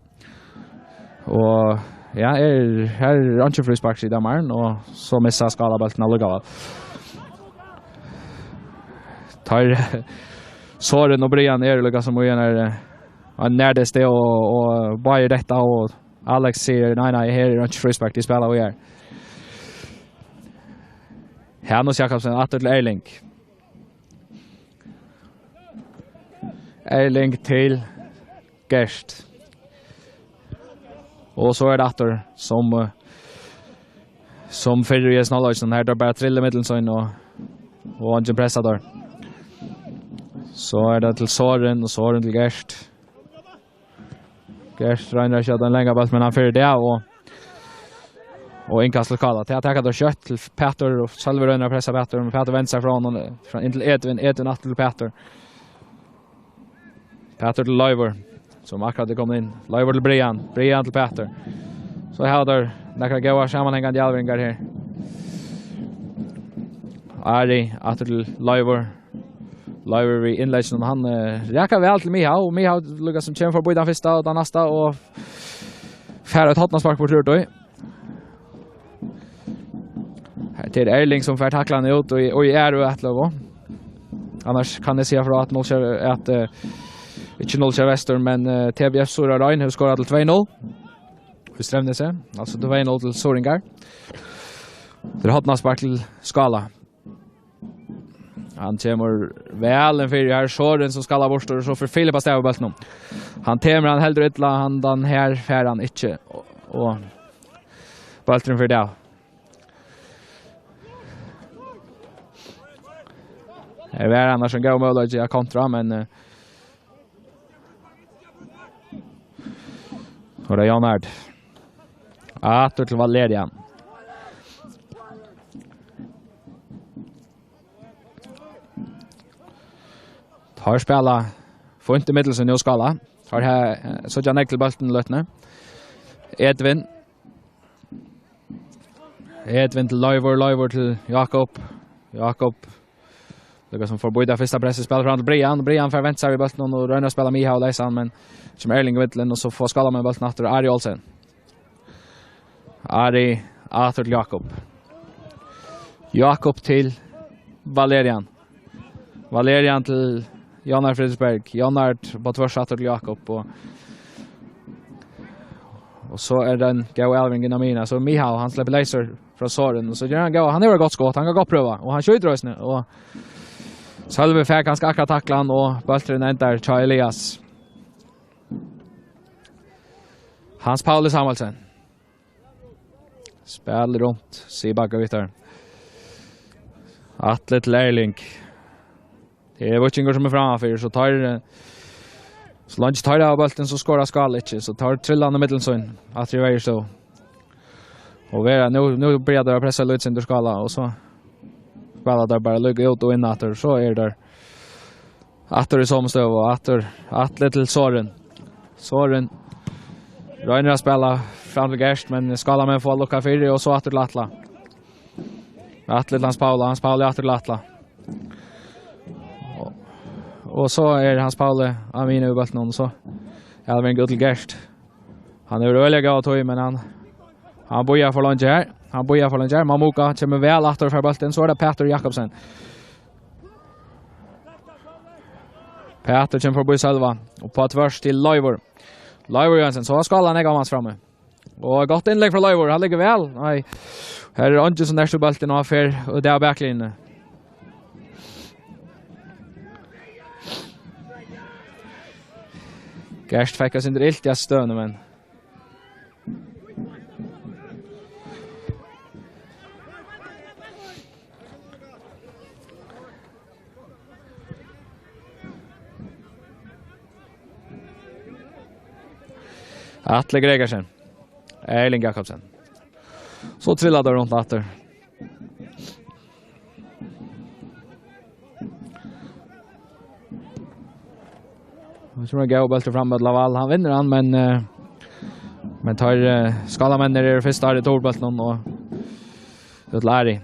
Og ja, er, her er einki fríspark, sigur dómarin, og so missir Skála bóltin allíkavæl. Teir, Sorin og Brian eru líka sum í ein, eh, ein nærri stað og, og báðir detta, og Alex sigur, "Nei, nei, her er einki fríspark, tit spæla víðari." Hanus Jakobsen, aftur til Erling. Erling til Gert. Og so er tað aftur sum, eh, sum fyrr í hesum hálvleikinum. Her er bara trilla millum sín og, og eingin pressa har. So er tað til Sorin, og Sorin til Gert. Gert roynir at skjóta ein langan bólt, men hann fer í dag, og, og innkast til Skála. Tað tekur teir skjótt til Pætur, og Sølvi roynir at pressa Pætur, men Pætur vendir seg frá honum, frá, inn til Edvin, Edvin aftur til Pætur. Pætur til Leivur, sum akkurát er komin inn. Leivur til Brian, Brian til Pætur. So hava teir nakrar góðar samanhangandi avleveringar her. Ari, aftur til Leivur. Leivur við innlegginum, hann, eh, rakar væl til Mihau, og Mihau líka sum kemur forbi tann fyrsta og tann næsta, og fær eitt hornaspark burtur úr tí. Her til Erling, sum fær taklað hann út, og, og er og ætløgu. Annars kann eg siga frá at Nólsoyar, at, eh, ikki Nólsoyar Vestur, men, eh, T B F Suðuroy hevur skorað til tvey null í Streymnesi, altso tvey null til Suðuroyingar. Tað er hornaspark til Skála. Hann kemur væl inn fyri her, Sorin sum skallar burtur, og so fer Filip av stað við bóltinum. Hann temur hann heldur illa, hann, tann her fær hann ikki, og, og bólturin fer av. Her var annars ein góður møguleiki at kontra, men, eh, og tað er Jan Ard. Aftur til Valerian. Teir spæla fínt í miðjuni nú, Skála. Teir ha-, eh, síggja nógv til bóltin í løtuni. Edvin. Edvin til Leivur, Leivur til Jakob. Jakob líka sum fær býtt fyrsta pressið, spælir fram til Brian. Brian fær vent seg við bóltin og roynir at spæla Mihau leysan, men kemur Erling í millum, og so fáa Skálamenn bóltin aftur. Ari Olsen. Ari, aftur til Jakob. Jakob til Valerian. Valerian til Jónar Friðriksberg. Jónar á tvørs aftur til Jakob, og, og so er tað ein góð avlevering inn á miðjuna. So Mihau, hann sleppur leysur frá Sorin, og so ger hann góð, hann hevur gott skot, hann kann gott prøva, og hann skjýtur eisini, og Sølvi fær kanska akkurát taklað hann, og bólturin endar hjá Elias. Hans Pauli Samuelsen. Spælir runt, sigur Bagga Víktor. Atli til Erling. Tað er Víkingur sum er frammanfyri, so teir, eh, so leingi teir hava bóltin, so skorar Skála ikki, so teir trilla hann í millum sín, aftur í verjustøðu. Og vera, nú, nú byrja teir at pressa lítið sindur Skála, og so spæla teir bara líka út og inn aftur, so eru teir aftur í somu støðu, og aftur, Atli til Sorin. Sorin roynir at spæla fram til Gert, men Skálamenn fáa lukkað fyri, og so aftur til Atla. Atli til Hans Paula, Hans Pauli aftur til Atla. Og, og so er Hans Pauli á miðjuni við bóltin, og so er tað út til Gert. Hann hevur øgiliga góða tíð, men hann, hann bíðar for leingi her. Hann bíðar for leingi her. Mamuka kemur væl aftur og fær bóltin. So er tað Pætur Jakobsen. Pætur kemur forbi Sølva. Og á tvørs til Leivur. Leivur Johansen. So er Skála nógv mans frammi. Og gott innlegg frá Leivur. Hann liggur væl. Nei. Her er eingin sum nertur bóltin, og hann fer út av baklinjuni. Gert fekk eitt sindur ilt í støðuni, men Atli Gregersen. Erling Jakobsen. So trillar tað runt aftur. Sum er góður bóltur fram móti Laval. Hann vinnur hann, men, eh, men teir, eh, Skálamennir eru fyrst har í turboltinum og út til Ari.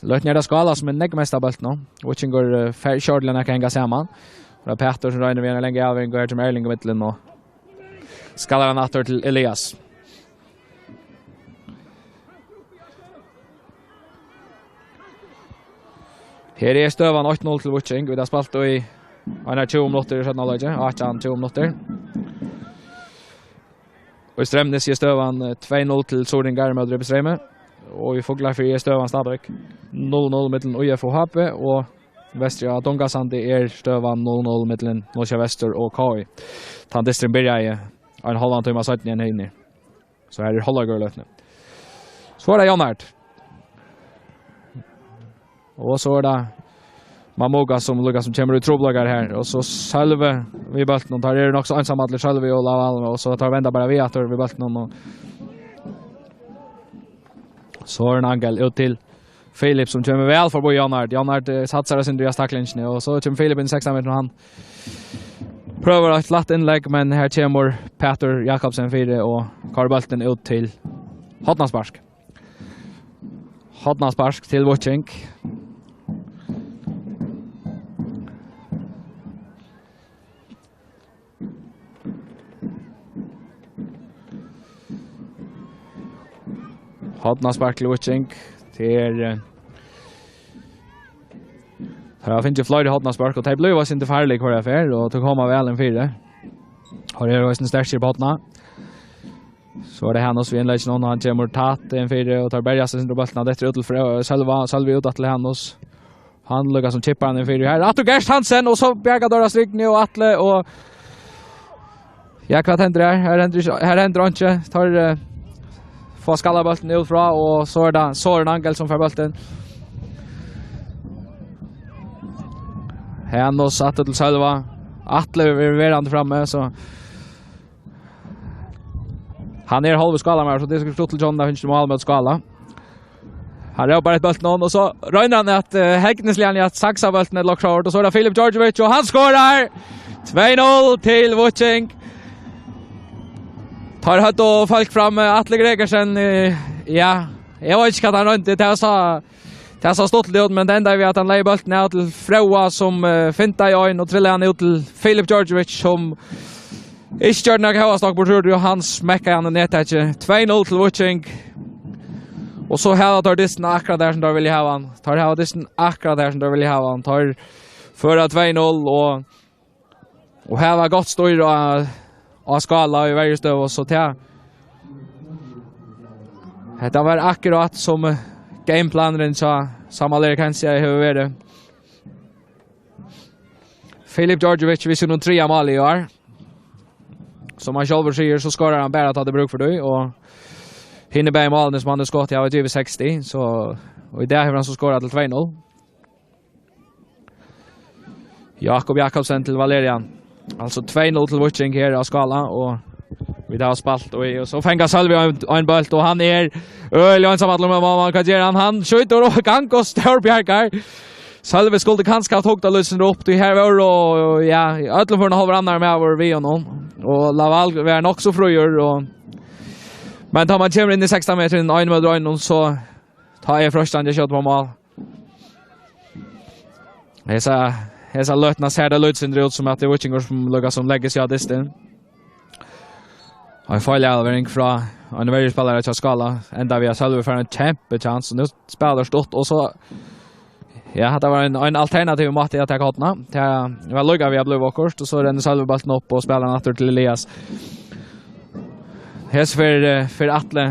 Løtuni er tað Skála sum er nógv mest á bóltinum. Víkingur, eh, fær ikki ordiliga nakað at hanga saman. Og tað er Pætur sum roynir við eina langa avbering, og her kemur Erling í millum og skallar hann aftur til Elias. Her er støðan eitt null til Víking. Vit hava spælt í einar tjúgu minuttir í seinna hálvleiki. Átjan tjúgu minuttir. Og í Streymnes er støðan, eh, tvey null til Suðuroyingar móti Ribestreymi. Og í Fuglafirði er støðan staðfest null null millum Í F og H B, og vesturi á Dungasandi er støðan null null millum Nólsoyar Vestur og K I. Tann dysturin byrjaði ein hálvan tíma seinni enn hinir. So her er hálvleikur í løtuni. So er tað Jonhard. Og so er tað Mamuka sum líka sum kemur í trupulleikar her. Og so Sølvi við bóltin, og teir eru nokk so einsamallir, Sølvi og Laval, og so teir venda bara við aftur við bóltin, og so er ein Angel út til Filip, sum kemur væl forbi Jonhard. Jonhard, eh, satsar á sindur í taklingini, og so kemur Filip inn í sekstan metrar, og hann prøvar eitt lætt innlegg, men her kemur Pætur Jakobsen fyri og koyrir bóltin út til hornaspark. Hornaspark til Víking. Hornaspark til Víking. Tað er, eh, teir hava fingið fleiri hornaspark, og tey blíva eitt sindur farlig hvørja ferð, og tey koma væl inn fyri. Og tað er eisini sterkir á hornið. So er tað Hanus við innlegginum, og hann kemur tætt inn fyri, og teir berjast eitt sindur um bóltin, dettur út til Fre-, Sølva, Sølvi út aftur til Hanus. Hann líka sum chippar hann inn fyri her. Aftur Gert Hansen, og so bjargar Dora Strikni og Atle, og ja, hvat hendir her? Her hendir ikki, her hendir einki. Teir, eh, fáa skallað bóltin út frá, og so er tað Søren Angel sum fær bóltin. Hanus aftur til Sølva. Atle er verandi frammi, so hann er hálvur Skálamaður, so tað er sikkurt stuttligt hjá honum at finna mál móti Skála. Hann rópar eftir bóltinum, og so roynir hann at, eh, hegnisliga at saksa bóltin ella okkurt, og so er tað Filip Djordjevic, og hann skorar! Tvey null til Víking. Teir høvdu fólk fram, eh, Atle Gregersen, eh, ja, eg veit ikki hvat hann royndi, tað sá, tað sá stuttligt út, men tað endaði við at hann legði bóltin av til Fróða, sum, eh, fintaði ein og trillaði hann út til Filip Djordjevic, sum ikki gjørdi nakað hóast okkurt burtur, og hann smekkaði hann í nettakið. Tvey null til Víking. Og so hava teir dystin akkurát har sum teir vilja hava hann. Teir hava dystin akkurát har sum teir vilja hava hann. Teir føra tvey null og, og hava gott stýr á, á Skála í verjustøðu, so tað, hetta var akkurát sum, eh, gameplanurin hjá Samal Erik Heinze hevur verið. Filip Djordjevic við sínum triðja máli í ár. Sum hann sjálvur sigur, so skorar hann bara tá tað er brúk fyri tí, og hini bæði málini sum hann hevur skotið hava givið sexti, so, og í dag hevur hann so skorað til tvey null. Jakob Jakobsen til Valerian. Altso tvey null til Víking her á Skála, og vit hava spælt, og, og so fangar Sølvi ein, ein bólt, og hann er øgiliga einsamallur, men hvat ger hann? Hann skjýtur og gang og stórbjargar. Sølvi skuldi kanska havt hugt tað lýsið upp, tí her var, og, ja, í øllum førum hálvur annar maður við honum. Og Laval var nokk so fríur, og, men tá man kemur inn í sekstan metrar, ein móti einum, so tá er freistandi at skjóta upp á mál. Hesa, hesa løtuna sær tað lítið sindur út sum at tað er Víkingur sum líka sum leggur seg á dystin. Og ein feilávlevering frá ein verjuspælara hjá Skála. Enda við at Sølvi fær ein kjempe chance. Nú spælir stutt, og so, ja, hatta var ein, ein alternativ máti at taka hornið. Tað var líka við at blíva okkurt, og so rennur Sølvi bóltin upp og spælir hann aftur til Elias. Hesa ferð, eh, fer Atle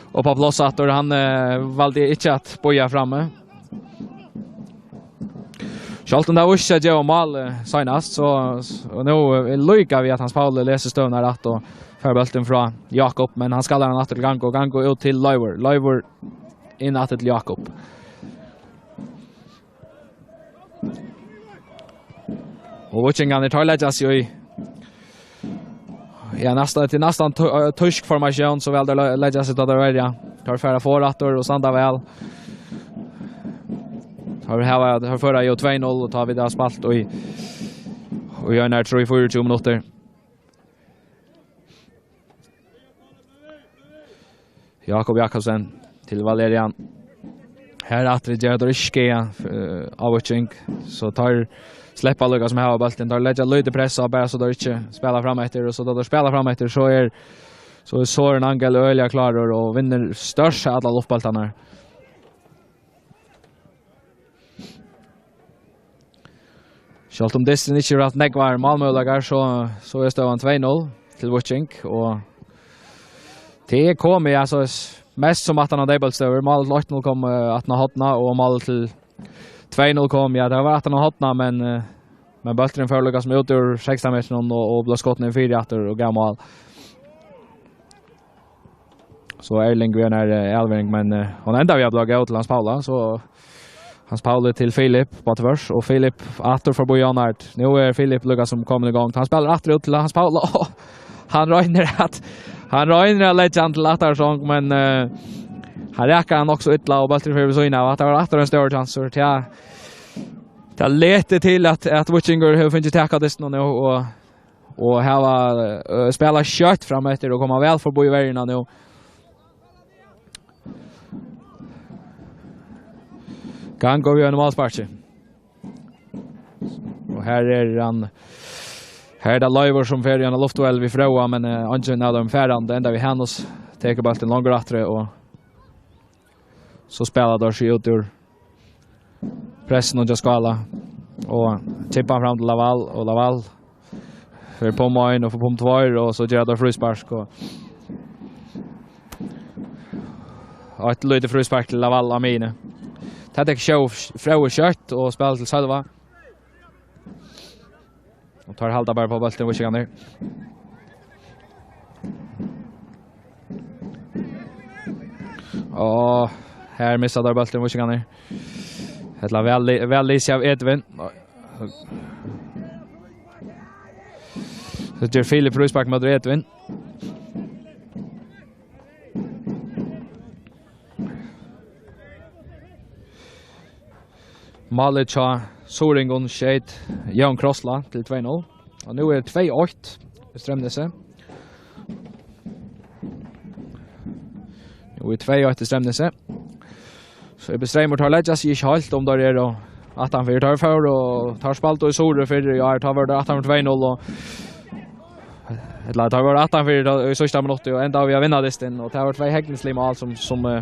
upp á pláss aftur. Hann, eh, valdi ikki at bíða frammi. Sjálvt um tað vísti seg at geva mál, eh, seinast, so, og nú, eh, líka við at Hans Pauli lesur støðuna rætt og fær bóltin frá Jakob, men hann skallar hann aftur til Gango, og Gango út til Leivur. Leivur inn aftur til Jakob. Og Víkingarnir, teir leggja seg í, ja, næstan, til næstan tø-, eh, týsk formatión, so vel teir le-, leggja seg til at verja. Teir fara foraftur og standa væl. Teir hava, teir føra jú tvey null, og tá vit hava spælt í Og í einar trý, fýraogtjúgu minuttir. Jakob Jakobsen til Valerian. Her aftur ger teir ikki skaða, eh, avvíking. So teir sleppa líka sum hava bóltin. Teir leggja lítið press á bara so teir ikki spæla fram eftir. Og so tá teir spæla fram eftir, so er, so er Søren Angel øgiliga klárur og vinnur stórt sett allar luftbóltarnar. Sjálvt um dysturin ikki hevur havt nógvar málmøguleikar, so, so er støðan tvey null til Víking, og tað er komið, altso, s-, mest sum aftan á deyðbóltsstøður. Mál til eitt null kom, eh, aftan á hornið, og mál til tvey null kom, ja, tað var aftan á hornið, men, eh, men bólturin fór líka sum út úr sekstan metrum og, og bleiv skotin inn fyri aftur og gav mál. So Erling við eini, eh, avlevering, men, eh, hon endar við at blíva góð til Hans Paula, so Hans Pauli til Filip á tvørs, og Filip aftur forbi Jónard. Nú er Filip líka sum komin í gongd. Hann spælir aftur út til Hans Paula. Hann roynir at, hann roynir at leggja hann til aftarsong, men, eh, hann rakar hann nokk so illa, og bólturin fer við síðuna av. Hatta var aftur ein stór kjansur. Tað, tað letur til at, at Víkingur hevur fingið tak á dystin nú, og, og hava, eh, spæla skjótt fram eftir og koma væl forbi verjuna nú. Gang og við einum málsparki. Og her er hann, her er tað Leivur sum fer í eina luftduell við Fróða, men, eh, eingin av teimum fær hann. Tað endar við, Hanus tekur bóltin longur aftur, og so spæla teir seg út úr pressinum hjá Skála og kippar hann fram til Laval, og Laval fer pumma ein og fer pumma tveir, og so gera teir fríspark, og eitt lítið fríspark til Laval á miðjuni. Tað tekur sjó-, Fróði skjótt og spælir til Sølva. Og teir halda bara á bóltin, Víkingarnir. Og her missa teir bóltin, Víkingarnir. Ella væl li-, væl lisið av Edvin. So ger Filip fríspark móti Edvin. Málið hjá Suðuroyingum skeyt Jón Krossla til tvey null. Og nú er tvey eitt í Streymnesi. Nú er tvey eitt í Streymnesi. So Íbir Streymur, teir leggja seg ikki heilt, um teir eru aftanfyri. Teir fóru, og teir spældu í Suðuroy fyrr í ár, tá vóru teir aftanfyri tvey null, og, ella, teir vóru aftanfyri tá, í síðsta minutti, og endaðu við at vinna dystin, og tað vóru tvey hegnislig mál sum, sum, eh,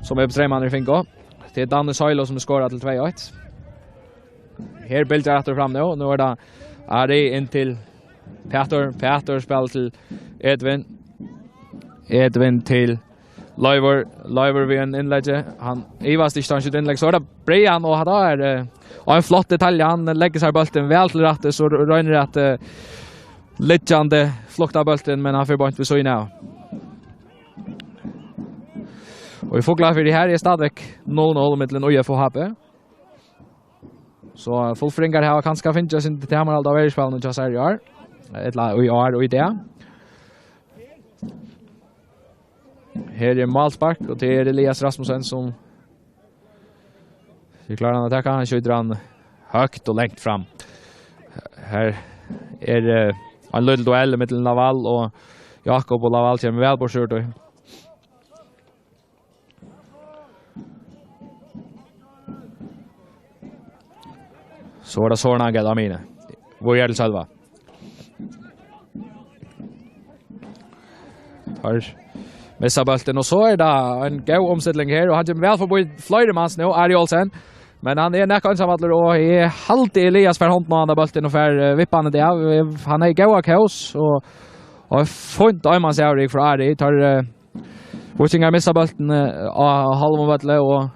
sum Íbir Streymarnir fingu. Tað er Danny Søylo sum skorar til tvey eitt. Her bylgjar aftur fram nú. Nú er tað Ari inn til Pætur. Pætur spælir til Edvin. Edvin til Leivur. Leivur við einum innleggi. Hann ivast ikki, tá hann skjýtur innlegg. So er tað Brian, og hann er, eh, og ein flott detalja. Hann leggur sær bóltin væl til rættis og roynir at, eh, liggjandi flukta bóltin, men hann fer beint við síðuna av. Og í Fuglafirði her er stadigvæk null null millum Í F og H B. So Fuglfirðingar hava kanska fingið eitt sindur tamarhald á verjuspælinum hjá sær í ár. Ella í ár og í dag. Her er málspark, og tað er Elias Rasmussen sum, tað klárar hann at taka. Hann skjýtur hann høgt og langt fram. Her er, eh, ein lítil duell millum Laval og Jakob, og Laval kemur væl burtur úr tí. So er tað Søren Angel á miðjuni. Víðari til Sølva. Teir missa bóltin, og so er tað ein góð umstilling her, og hann kemur væl forbi fleiri mans nú, Ari Olsen. Men hann er nakað einsamallur, og eg haldi Elias fær hondina á handa bóltin og fær, eh, vippað hann av. Eh, hann er í góða kós, og, og fínt einmansavrik frá Ari. Teir, eh, Víkingar missa bóltin, eh, á hálvum vølli, og,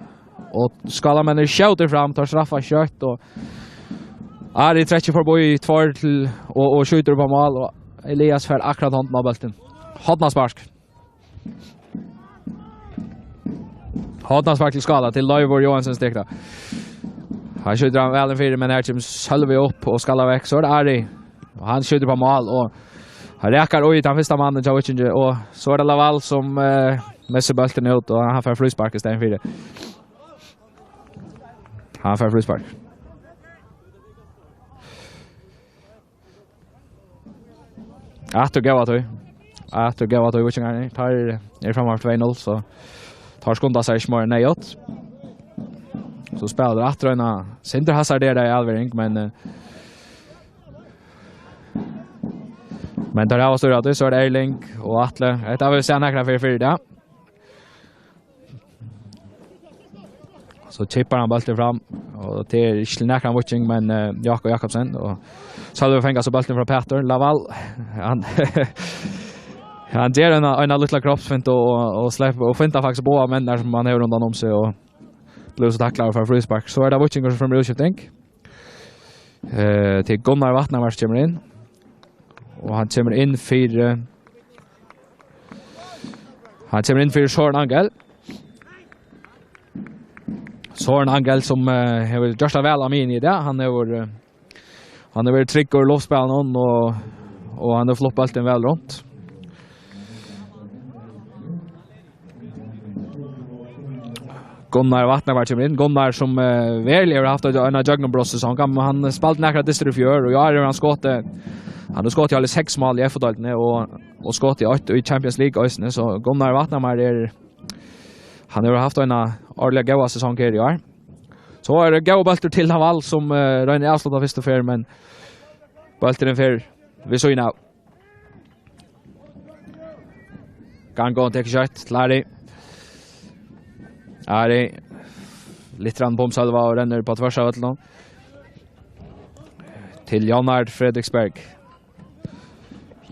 og Skálamenn skjóta fram, teir straffa skjótt, og Ari trekkir forbi tveir til, og, og skjýtur upp á mál, og Elias fær akkurát hondina á bóltin. Hornaspark. Hornaspark til Skála, til Leivur Johansen stikka. Hann skjýtur hann væl inn fyri, men her kemur Sølvi upp og skallar vekk. So er tað Ari. Og hann skjýtur upp á mál, og hann rakar út tann fyrsta mannin hjá Víkingi, og so er tað Laval sum, eh, missir bóltin út, og hann fær fríspark í staðin fyri. Hann fær fríspark. Aftur góða tíð. Aftur góða tíð, Víkingarnir. Teir eru framman tvey null, so teir skunda seg ikki meir enn neyðugt. So spæla teir aftur eina sindur hasarderaða avlevering, men, eh, men teir hava stýrt av tí, so er tað Erling og Atli. Hetta hava vit sæð nakrar ferðir fyrr í dag. So chippar hann bóltin fram, og tað er ikki til nakran Víking, men, eh, Jakob Jakobsen, og Sølvi fangar so bóltin frá Pætur. Laval, hann, hann ger eina, eina lítla kroppsfintu og, og, og sleppur, og fintar faktiskt báðar menn sum hann hevur rundan um seg, og blívur so taklaður og fær fríspark. So er tað Víkingur sum fær útskifting. Eh, tað er Gunnar Vatnamar sum kemur inn. Og hann kemur inn fyri, hann kemur inn fyri Søren Angel. Søren Angel, sum, eh, hevur gjørt tað væl á miðjuni í dag. Hann hevur, eh, hann hevur verið tryggur í luftspælinum og, og hann hevur flutt bóltin væl runt. Gunnar Vatnamar kemur inn. Gunnar, sum, eh, veruliga hevur havt eina gjøgnumbrotssesong, hann, hann spældi nakrar dystir í fjør, og í ár hevur hann skotið, hann hevur skotið allir seks mál í F-deildini og, og skotið eitt í Champions League eisini, so Gunnar Vatnamar er, hann hevur havt eina ordiliga góða sesong her í ár. So er tað góður bóltur til Laval, sum, eh, roynir at avslutta fyrstu ferð, men bólturin fer við síðuna av. Gango tekur skjótt til Ari. Ari lyftir hann um Sølva og rennur upp á tvørs av vøllinum. Til Jonard Fredriksberg.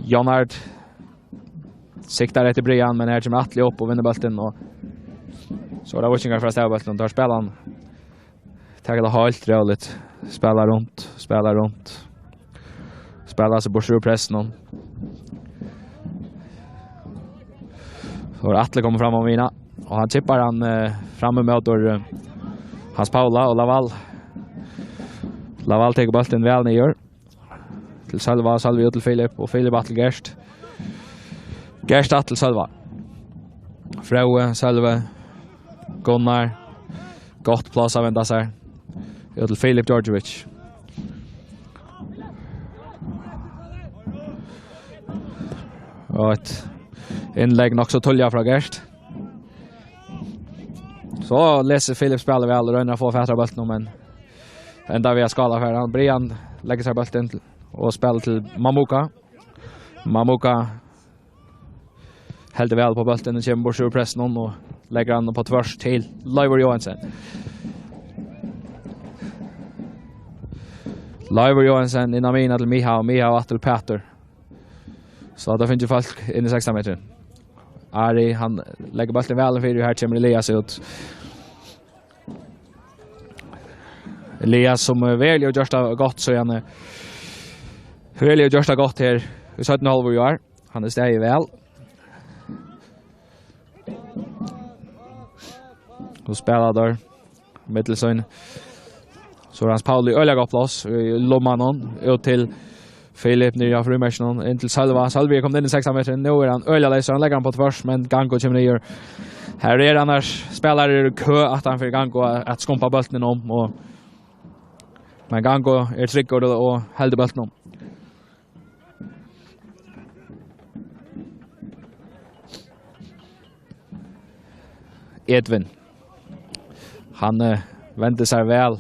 Jonard siktar eftir Brian, men her kemur Atli upp og vinnur bóltin, og so er tað Víkingar frá stavi bóltin, og teir spæla hann. Taka tað heilt róligt. Spæla runt, spæla runt. Spæla seg burtur úr pressinum. So er Atli komin fram á miðjuna, og hann chippar hann, eh, fram ímóti, eh, Hans Paula og Laval. Laval tekur bóltin væl niður. Til Sølva, Sølvi út til Filip, og Filip aftur til Gert. Gert aftur til Sølva. Fróði, Sølvi, Gunnar. Gott pláss at venda sær. Út til Filip Djordjevic. Og eitt innlegg nokk so tíðliga frá Gert. So lesur Filip spælið væl og roynir at fáa fatur á bóltinum, men endar við at skála fyri hann. Brian leggur sær bóltin til og spælir til Mamuka. Mamuka heldur væl á bóltin og kemur burtur úr pressinum og leggur hann upp á tvørs til Leivur Joensen. Leivur Joensen inn á miðjuna til Miha, og Miha aftur til Pætur. So tað fingu fólk inn í sekstan metrin. Ari, hann leggur bóltin væl fyri, og her kemur Elias út. Elias, sum, eh, veruliga hevur gjørt tað gott, so hann, eh, veruliga hevur gjørt tað gott her í seinnu hálvleik í ár. Hann er staðið væl. Og spæla teir millum sín. So er Hans Pauli í øgiliga gott pláss í lummanum, út til Filip niðri á frímerkinum, inn til Sølva. Sølvi er komin inn í sekstan metrin. Nú er hann øgiliga leysur. Hann leggur hann á tvørs, men Gango kemur niður. Her er annars spælarar í kø aftan fyri Gango at, at skumpa bóltin um, og, men Gango er tryggur og, og heldur bóltin um. Edvin. Hann, eh, vendir sær væl.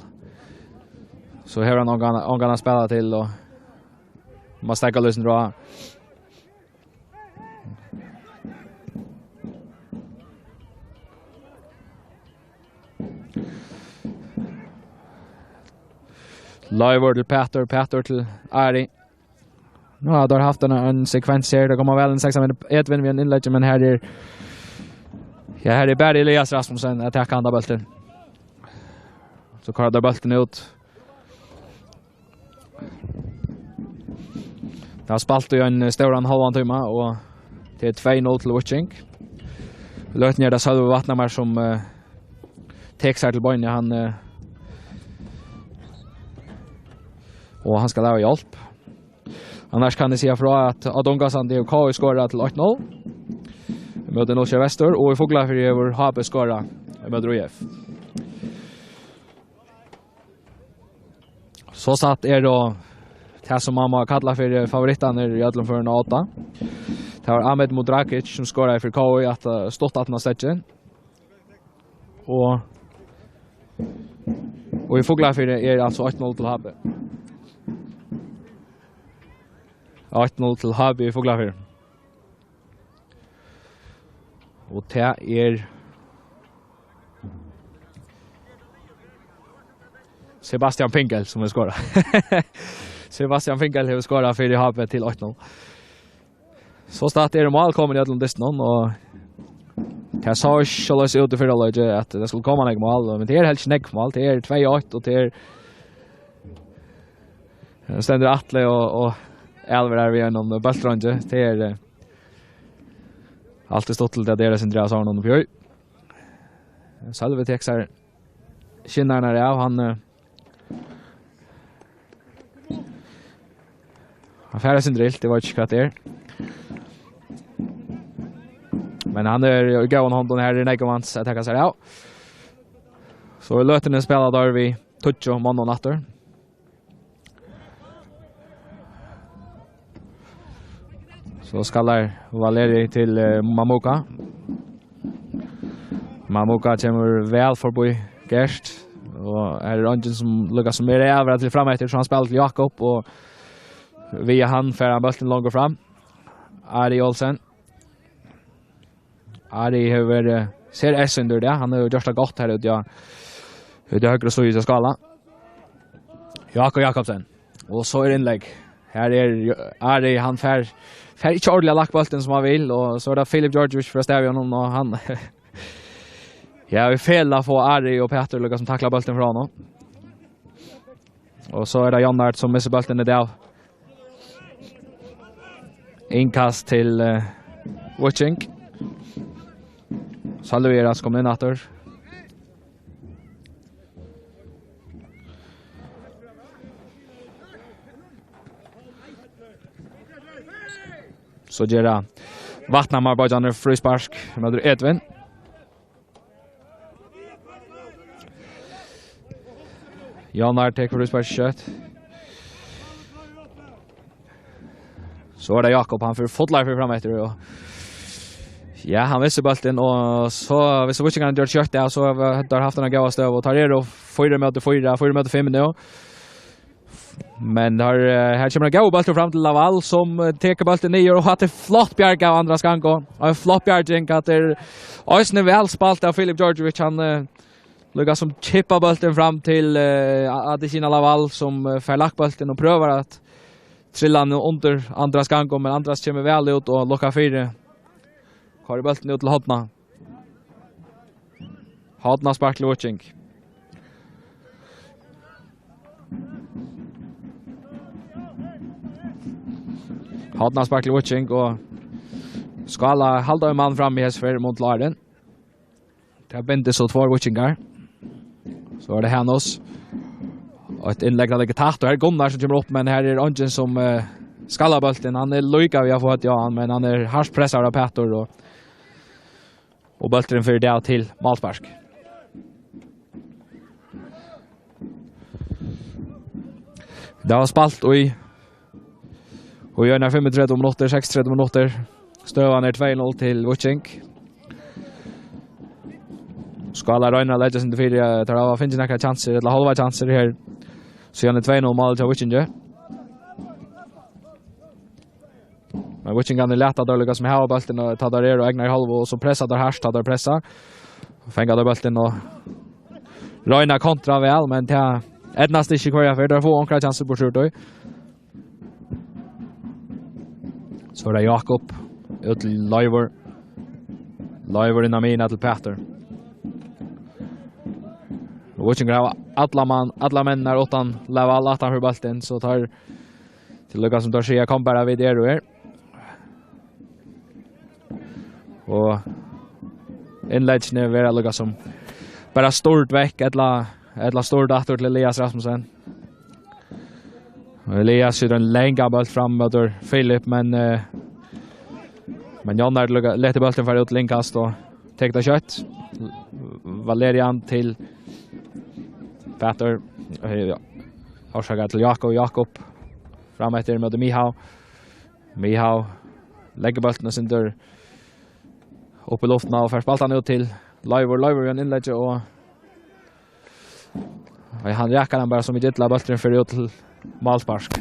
So hevur hann ongan, ongan at spæla til, og má steðga lýsum ráð. Leivur til Pætur, Pætur til Ari. Nú hava teir havt ein, ein sekvens her. Tað koma væl inn sekstan metrar, Edvin við einum innleggi, men her er, ja, her er bara Elias Rasmussen at taka handa bóltin. So koyra teir bóltin út. Tað er spælt í ein stóran hálvan tíma, og tað er tvey null til Víking. Løtuni er tað Sølvi Vatnamar sum, eh, tekur sær til beinini. Hann, eh, og hann skal hava hjálp. Annars kann eg siga frá, at á Dungasandi hevur K I skorað til eitt null móti Nólsoy Vestur, og í Fuglafirði hevur H B skorað móti I F. So satt er, og tað, sum man má kalla fyri favorittarnar í øllum førum á odda. Tað var Ahmed Mudrakic, sum skoraði fyri K I, at, eh, stutt aftan á steðgin. Og, og í Fuglafirði er altso eitt null til H B. Eitt null til H B í Fuglafirði. Og tað er Sebastian Pingel, sum hevur skorað. Sebastian Pingel hevur skorað fyri H B til eitt null. So statt eru mál komin í øllum dystinum, og tað sá ikki soleiðis út í fyrra leiki, at tað skuldi koma nógv mál, men tað er helst ikki nógv mál, tað er tvey eitt, og tað er, tað stendur Atli og, og Álvur her við einum bóltdrongi. Tað er, eh, altíð stuttligt at tað er eitt sindur av sovorðnum uppi í. Sølvi tekur sær skinnarnar av, hann, eh, hann fær eitt sindur ilt, eg veit ikki hvat tað er. Men hann er í góðum hondum, her er nógv manns at taka sær av. So í løtuni spæla teir við tíggju monnum aftur. So skallar Valeri til, eh, Mamuka. Mamuka kemur væl forbi Gert. Og her er eingin sum líka sum er avra til frameftir, so hann spælir til Jakob, og via hann fær hann bóltin longur fram. Ari Olsen. Ari hevur verið, sær eitt sindur út, hann hevur gjørt tað gott her úti á, úti á høgru síðu til Skála. Jakob Jakobsen. Og so er innlegg. Her er Jo-, Ari, hann fær, fær ikki ordiliga lagt bóltin sum hann vil, og so er tað Filip Djordjevic frá Stevjónum, og hann, ja, vit fela at fáa Ari og Pætur líka sum takla bóltin frá honum. Og so er tað John Art sum missir bóltin í dag. Innkast til, eh, Víking. Sølvi er altso komin inn aftur. So gera Vatnamarbeiggjarnir fríspark móti Edvin. John Art tekur frísparkið skjótt. So er tað Jakob, hann fer fullar fyri fram eftir, og ja, hann missir bóltin, og so, viss Víkingar hava gjørt skjótt, ja, so hava teir havt eina góða støðu, og teir eru fýra móti fýra, fýra móti fimm nú. Men her, eh, her kemur ein góður bóltur fram til Laval, sum, eh, tekur bóltin niður, og hatta er flott bjargað av Andras Gango. Og ein flott bjarging, hatta er eisini væl spælt av Filip Djordjevic, hann, eh, líka sum kippar bóltin fram til, eh, A-, Adesina Laval, sum, eh, fær lagt bóltin og prøvar at trilla hann undir Andras Gango, men Andras kemur væl út og lukkar fyri. Koyrir bóltin út til hornið. Hornaspark til Víking. Hornaspark til Víking, og Skála halda ein mann fram í hesi ferð móti Lárin. Tað bindur so tveir víkingar. So er tað Hanus. Og eitt innlegg, tað liggur tætt, og her er Gunnar sum kemur upp, men her er eingin sum, eh, skallar bóltin. Hann er líka við at fáa høvdið á hann, men hann er hart pressaður av Pætur, og, og bólturin fer í dag til málspark. Tað var spælt í, og í eina fimmogtretivu minuttir, seksogtretivu minuttir. Støðan er tvey null til Víking. Skála roynir at leggja seg undir fyri, eh, teir hava fingið nakrar kjansir, ella hálvar kjansir her. Síðan er tvey null mál til Víking. Men Víkingarnir lata teir líka sum hava bóltin, og tá teir eru á egnari hálvu, og so pressa teir hart, tá teir pressa. Fanga teir bóltin og royna at kontra væl, men tað eydnast ikki hvørja ferð. Teir fáa onkrar kjansir burtur úr tí. So er tað Jakob, út til Leivur. Leivur inn á miðjuna til Pætur. Og Víkingur hava allar mann, allar menn her uttan Laval aftan fyri bóltin, so teir til líka sum teir siga, "Kom bara, vit eru her." Og innleggini verða líka sum bara stýrt vekk, ella, ella stýrt aftur til Elias Rasmussen. Og Elias skjýtur ein langan bólt fram móti Filip, men, eh, men John Art letur bóltin fara út til innkast og tekur tað skjótt. Valerian til Pætur. Eh, ja. Orsaka til Jakob. Jakob Fram eftir móti Mihau. Mihau leggur bóltin og sindur upp í luftina og fær spælt hann út til Leivur. Leivur við ein innleggi og Nei, hann rakar hann bara sum illa, bólturin fer út til málspark.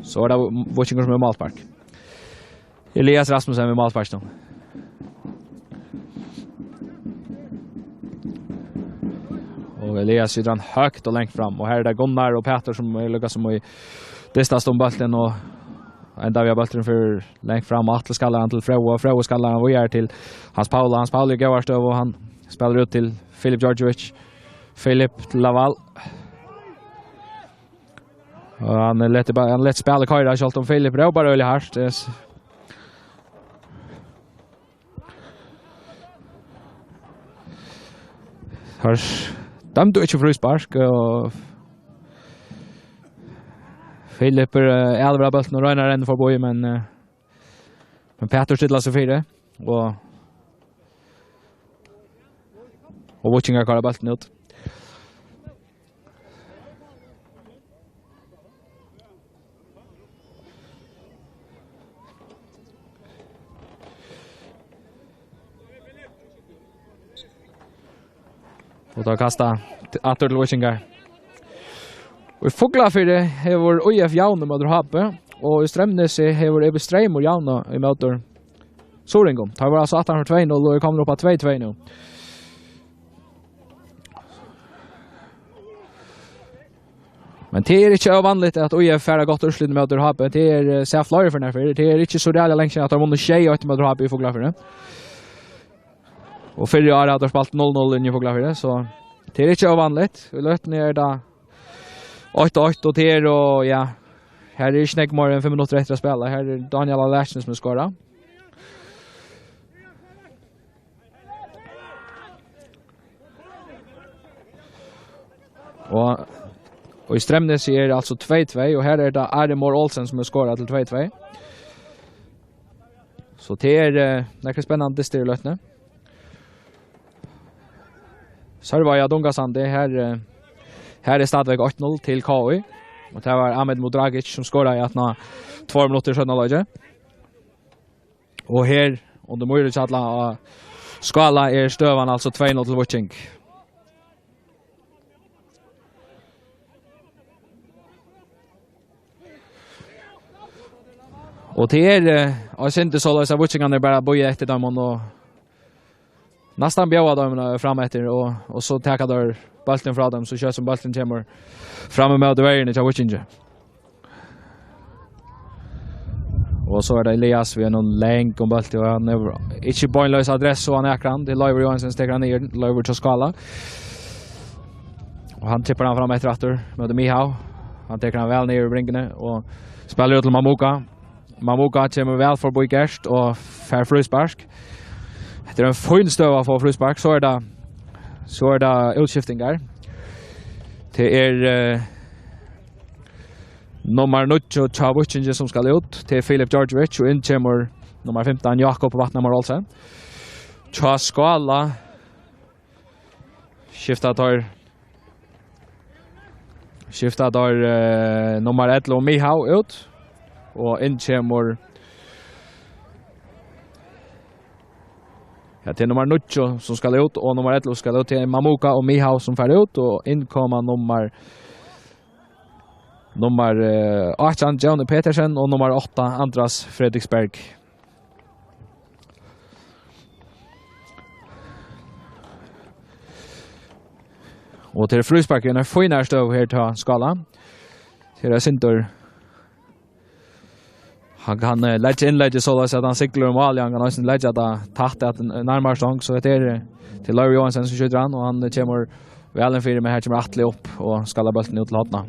So er tað Víkingur sum er málspark. Elias Rasmussen við málsparkinum. Og Elias skytur hann høgt og langt fram. Og her er tað Gunnar og Pætur sum er líka sum í dystast um bóltin og enda við at bólturin fer langt fram. Og Atli skallar hann til Fróða. Fróði skallar hann víðari til Hans Paula. Hans Paula er í góðari støðu og hann spælir út til Filip Djordjevic. Filip til Laval. Og hann letur ba-, hann letur spælið koyra, sjálvt um Filip rópar øgiliga hart. Tað er s-, Teir dømdu ikki fríspark, og Filip, eh, elvar av bóltin og roynar at renna forbi, men, eh, men Pætur stillar seg fyri, og, og Víkingar koyra bóltin út. Og tá kasta t-, aftur til Víkingar. Og í Fuglafirði hevur ÍF javnað móti H B, og í Streymnesi hevur E B Streymur javnað ímóti Suðuroyingum. Teir vóru altso aftan fyri tvey null og eru komnir upp á tvey tvey nú. Men tað er ikki óvanligt at ÍF fær eitt gott úrslit móti H B. Tað er, eh, sæð fleiri ferðir fyrr. Tað er ikki so ræðuliga leingi síðan at teir vunnu sjey eitt móti H B í Fuglafirði. Og fyrr í ár hava teir spælt null null inni í Fuglafirði, so tað er ikki óvanligt. Í løtuni er tað eitt eitt, og tað er, og ja, her er ikki nógv meir enn fimm minuttir eftir at spæla. Her er Daniel Alersen sum hevur skorað. Og, og í Streymnesi er altso tvey tvey, og her er tað Ari Mohr Olsen sum hevur skorað til tvey tvey. So tað er, eh, nakrir spennandi dystir í løtuni. Sørvági á Dungasandi, her, eh, her er stadigvæk eitt null til K I. Og tað var Ahmed Mudragic sum skoraði aftan á tveir minuttir seinna leiki. Og her, undir Mýruhjalla á Skála, er støðan altso tvey null til Víking. Og tað er, eh, og eg synist soleiðis at Víkingarnir bara bíða eftir teimum og næstan bjóða teimum, eh, fram eftir, og, og so taka teir bóltin frá teimum, so skjótt sum bólturin kemur fram ímóti verjuni hjá Víkingi. Og so er tað Elias við einum langum bólti, og hann hevur ikki beinleiðis adressu á nakran. Tað er Leivur Johansen sum tekur hann niður, Leivur hjá Skála. Og hann tippar hann fram eftir aftur, móti Mihau. Hann tekur hann væl niður í bringuni og spælir út til Mamuka. Mamuka kemur væl forbi Gert og fær fríspark. Hetta er ein fín støða at fáa fríspark. So er tað, so er tað útskiftingar. Tað er, eh, nummar níggju hjá Víkingi sum skal út. Tað er Filip Djordjevic, og inn kemur nummar fimtan, Jakob Vatnamar Olsen. Hjá Skála skifta teir, skifta teir, eh, nummar ellivu Mihau út, og inn kemur, ja, tað er nummar níggju sum skal út, og nummar ellivu skal út. Tað er Mamuka og Mihau sum fara út, og inn koma nummar, nummar, eh, átjan, Johnny Petersen, og nummar átta, Andras Fredriksberg. Og til fríspark í eini fínari støðu her hjá Skála. Her er Sindur. Hann kann, eh, leggja innleggið soleiðis at hann siglir um málið. Hann kann eisini leggja tað tætt at n-, nærmari stong. So hetta er, eh, til Leivur Johansen sum skjýtur hann, og hann, eh, kemur væl inn fyri, men her kemur Atli upp og skallar bóltin út til hornið.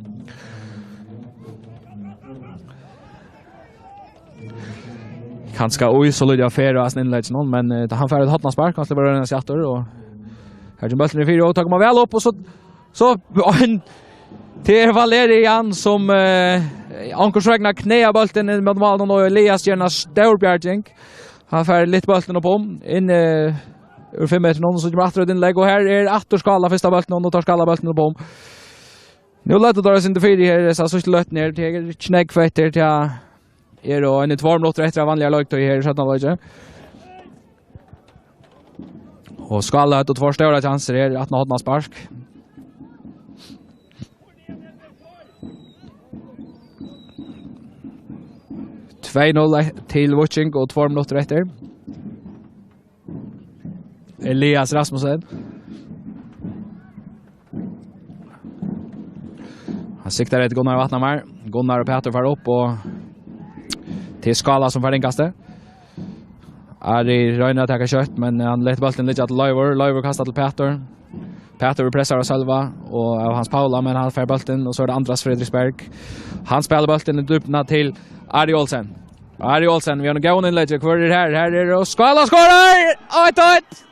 Kanska í so lítið av ferð á hasum innlegginum, men, eh, hann fær eitt hornaspark, hann sleppur at royna seg aftur, og her kemur bólturin fyri, og tekur hann væl upp, og so, so, ein, tað er Valerian sum, eh, onkursvegna knagar bóltin inn móti málinum, og Elias ger eina stóra bjarging. Hann fær lyft bóltin upp um, inn, eh, úr fimm metrum, og so kemur aftur eitt innlegg, og her er aftur Skála fyrsta bóltin, og nú tar Skála bóltin upp um. Nú løttu teir eitt sindur fyri her, so síðstu løtuni her, tað er ikki nógv eftir, tað eru eini tveir minuttir eftir av vanligari leiktíð her í seinna hálvleiki. Og Skála høvdu tveir stórar kjansir her, aftan á hornaspark. Tvey null til Víking og tveir minuttir eftir. Elias Rasmussen. Hann siktar eftir Gunnar Vatnamar. Gunnar og Pætur fara upp og til Skála sum fær innkastið. Ari roynir at taka skjótt, men hann letur bóltin liggja til Leivur. Leivur kastar til Pætur. Pætur pressar av Sølva og av Hans Paula, men hann fær bóltin, og so er tað Andras Fredriksberg. Hann spælir bóltin í dýpdina til Ari Olsen. Ari Olsen, við einum góðum innleggi. Hvør er her? Her er, og Skála skorar! Eitt eitt!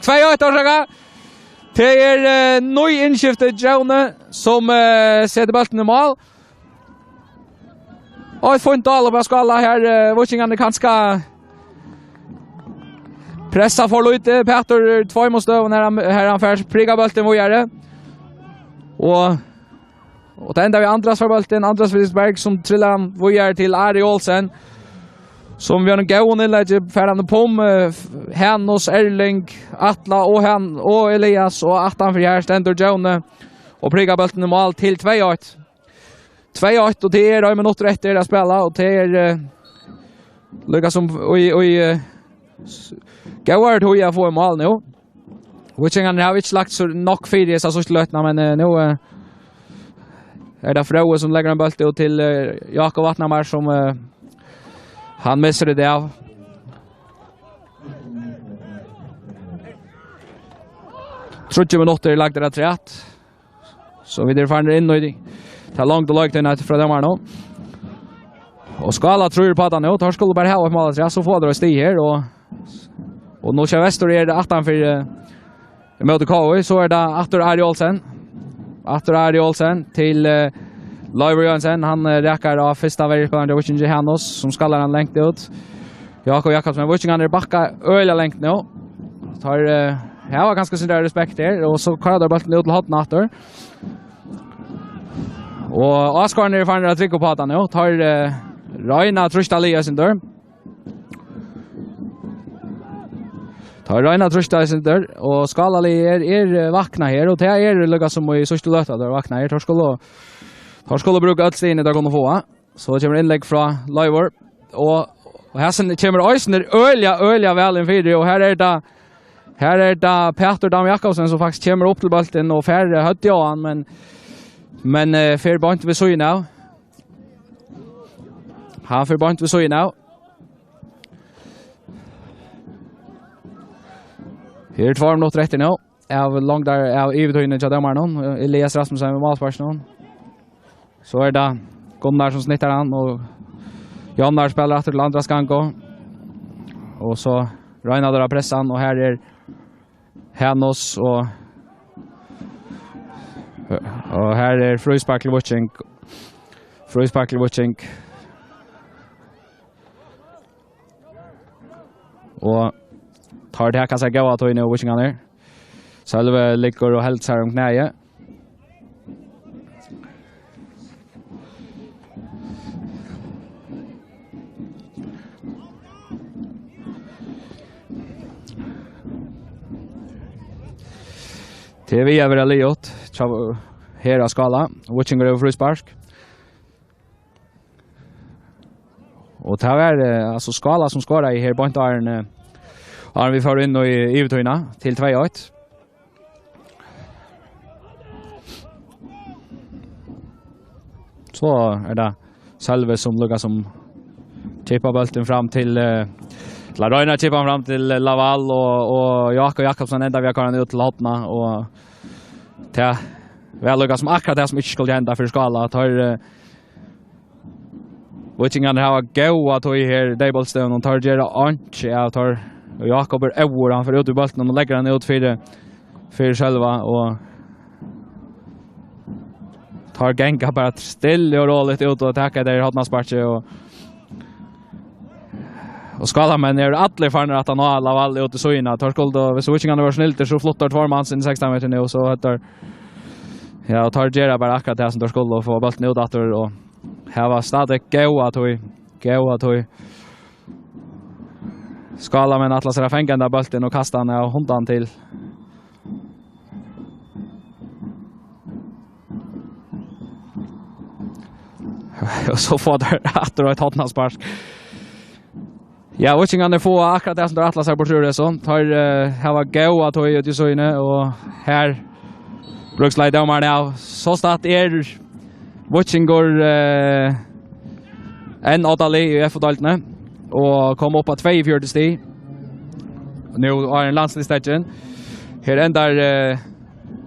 Tvey eitt, orsaka. Tað er, eh, nýinnskifti Jóni, sum, eh, setir bóltin í mál. Og eitt fínt dál upp á Skála her, eh, víkingarnir kanska pressa for lítið. Pætur er tveimum støðum her, hann, her hann fær prikað bóltin víðari. Og, og tað endar við Andras fær bóltin, Andras Fredriksberg, sum trillar hann víðari til Ari Olsen, sum við einum góðum innleggi fær hann upp um, eh, Hanus, Erling, Atla og Han-, og Elias, og aftan fyri her stendur Jóni og prikar bóltin í mál til tvey eitt. Tvey eitt, og tað er ein minuttur eftir at spæla, og tað er, eh, líka sum í, í, eh, s-, góðari tíð at fáa í mál nú. Víkingarnir hava ikki lagt so nógv fyri hesa síðstu løtuna, men, eh, nú, eh, er tað Fróði sum leggur ein bólt út til, eh, Jákup Vatnamar, sum, eh, hann missir tað av. Tríggir minuttir lagdir afturat. So vit eru farnir inn í tað, tað longdu leiktíðina frá dómaranum. Og Skála trýr upp á tað nú. Teir skulu bara hava eitt mál afturat, so fáa teir eitt stig her, og, og nú Sjóvestur er aftan fyri, eh, ímóti K V, so er tað aftur Ari Olsen. Aftur Ari Olsen til, eh, Leivur Joensen. Hann, eh, rakar av fyrsta verjuspælaran hjá Víkingi, Hanus, sum skallar hann langt út. Jákup Jakobsen, Víkingarnir bakka øgiliga langt nú. Teir, eh, hava kanska sín respekt her, og so koyra teir bóltin út til hornið aftur. Og áskoðararnir eru farnir at trúgva upp á tað nú. Teir, eh, royna at trýsta liðið eitt sindur. Teir royna at trýsta eitt sindur, og Skálaliðið er, er, eh, vaknað her, og tað er líka sum í síðstu løtu, at teir vakna her. Teir skulu, teir skulu brúka øll stigini, teir kunnu fáa. So kemur innlegg frá Leivur. Og, og hesin kemur eisini øgiliga, øgiliga væl inn fyri, og her er tað, her er tað Pætur Dam Jakobsen, sum faktiskt kemur upp til bóltin og fær, eh, høvdið á hann, men, men, eh, fer beint við síðuna av. Hann fer beint við síðuna av. Her eru tveir minuttir eftir nú. Av longdar, av yvirtíðini hjá dómaranum, Elias Rasmussen við málsparkinum. So er tað Gunnar sum snittar hann, og Jónar spælir aftur til Andras Gango. Og so royna teir at pressa hann, og her er Hanus, og, og her er fríspark til Víking. Fríspark til Víking. Og teir taka sær góða tíð nú, Víkingarnir. Sølvi liggur og heldur sær um knæið. Tað er við at vera liðugt. Tja, her á Skála. Víkingur hevur fríspark. Og tað var, eh, altso, Skála sum skoraði her beint áðrenn, eh, áðrenn vit fóru inn í yvirtíðina til tvey eitt. So er tað Sølvi sum líka sum chippar bóltin fram til, eh, til at royna at chippa hann fram til, eh, Laval, og, og Jákup Jakobsen endar við at koyra hann út til hornið, og tað var líka sum akkurát tað sum ikki skuldi henda fyri Skála. Teir, eh, Víkingarnir hava góða tíð her, deiboltsstøðuna, og teir gera einki av teir. Og Jákup er óður, hann fer út við bóltin og leggur hann út fyri, fyri Sølva, og teir ganga bara stilla og róligt út og taka tað í hornasparkið, og, Og Skálamenn eru allir farnir aftan á Laval út í síðuna. Teir skuldu, viss Víkingarnir vóru snildir, so fluttu teir tveir manns inn í sekstan metrar nú, so hetta er, ja, og teir gera bara akkurát tað sum teir skuldu, og fáa bóltin út aftur, og hava stadig góða tíð, góða tíð. Skálamenn ætla sær at fanga henda bóltin og kasta hann av hundan til. Og so fáa teir aftur eitt hornaspark. Ja, Víkingarnir fáa akkurát tað sum teir ætla sær burtur úr hesum. Teir, eh, hava góða tíð úti í síðuni, og her brúkst dómarin av. Sostatt er Víkingur, eh, enn á tali í F O-deildini og kom upp á tveyogfjøruti stig. Nú er ein landsliðssteðgin. Her endar, eh,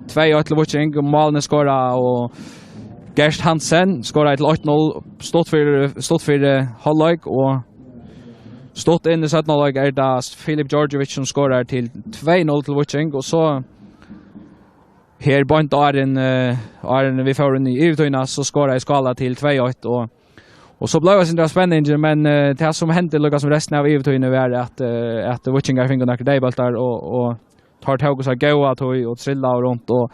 tvey eitt til Víking, og málini skora, og Gert Hansen skoraði til eitt null, stutt fyri, stutt fyri hálvleik, og stutt inn í seinna hálvleik er tað Filip Djordjevic sum skorar til tvey null til Víking, og so her beint áðrenn, eh, áðrenn vit fóru inn í yvirtíðina, so skoraði Skála til tvey eitt, og, og so bleiv eitt sindur av spenningi, men, eh, tað sum hendi líka sum restina av yvirtíðini var at, eh, at Víkingar fingu nakrar deyðbóltar, og, og teir tóku sær góða tíð og trillaðu runt og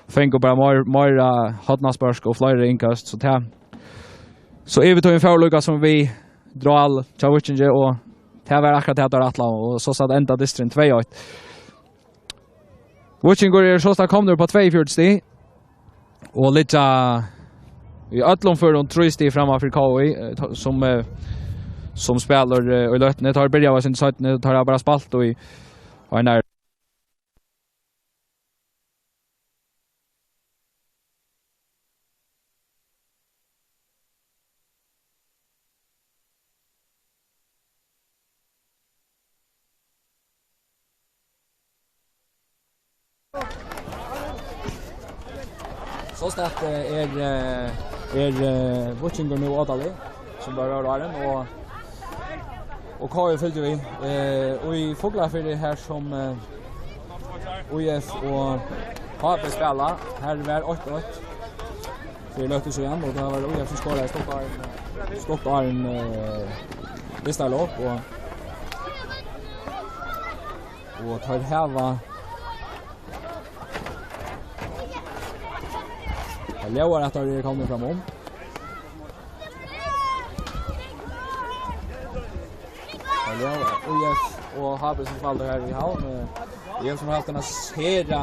fingu bara meir, meira hornaspørk og fleiri innkast, so tað, so yvirtíðin fór líka sum við drál hjá Víkingi, og tað var akkurát tað teir ætlaðu, og sostatt enda dysturin tvey eitt. Víkingur eru sostatt komnir upp á tveyogfjøruti stig og liggja í øllum førum trý stig framman fyri K I, eh, to-, sum, eh, sum spælir, eh, í løtuni. Teir byrjaðu eitt sindur seinni, teir hava bara spælt í, og ein er Sostatt, eh, er, eh, er, eh, Víkingur nú á tali, sum var áðrenn, og, og K I fylgdi við. Eh, og í Fuglafirði her sum, eh, U F og H B spæla, her var eitt eitt fyri løtu síðan, og tað var U F sum skoraði stutt áðrenn, stutt áðrenn, eh, vistallok, og, og teir hava, tað ljóðar at teir eru komnir framum. Hallo, U F og H B sum spældu her í Havn. Eh, U F sum hava havt eina sera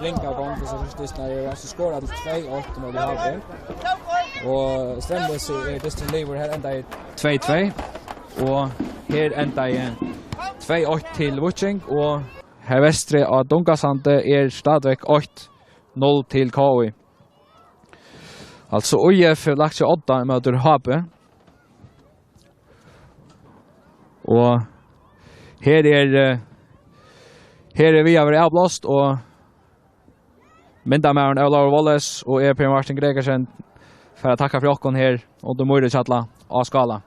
ringa gongd, so sum sist, har er altso skorað til tvey eitt móti H B. Og stremlis er dysturin liðugur, her endar tvey tvey. Og her endar tvey eitt til Víking, og her vestri á Dungasandi er stadigvekk eitt null til K I. Altso, U F hevur lagt seg á odda ímóti H B. Og her er, eh, her er við at vera avblást, og myndamaðurin Ólavur Wallace og eg, Per Martin Gregersen, fara at takka fyri okkum her undir Mýruhjalla á Skála.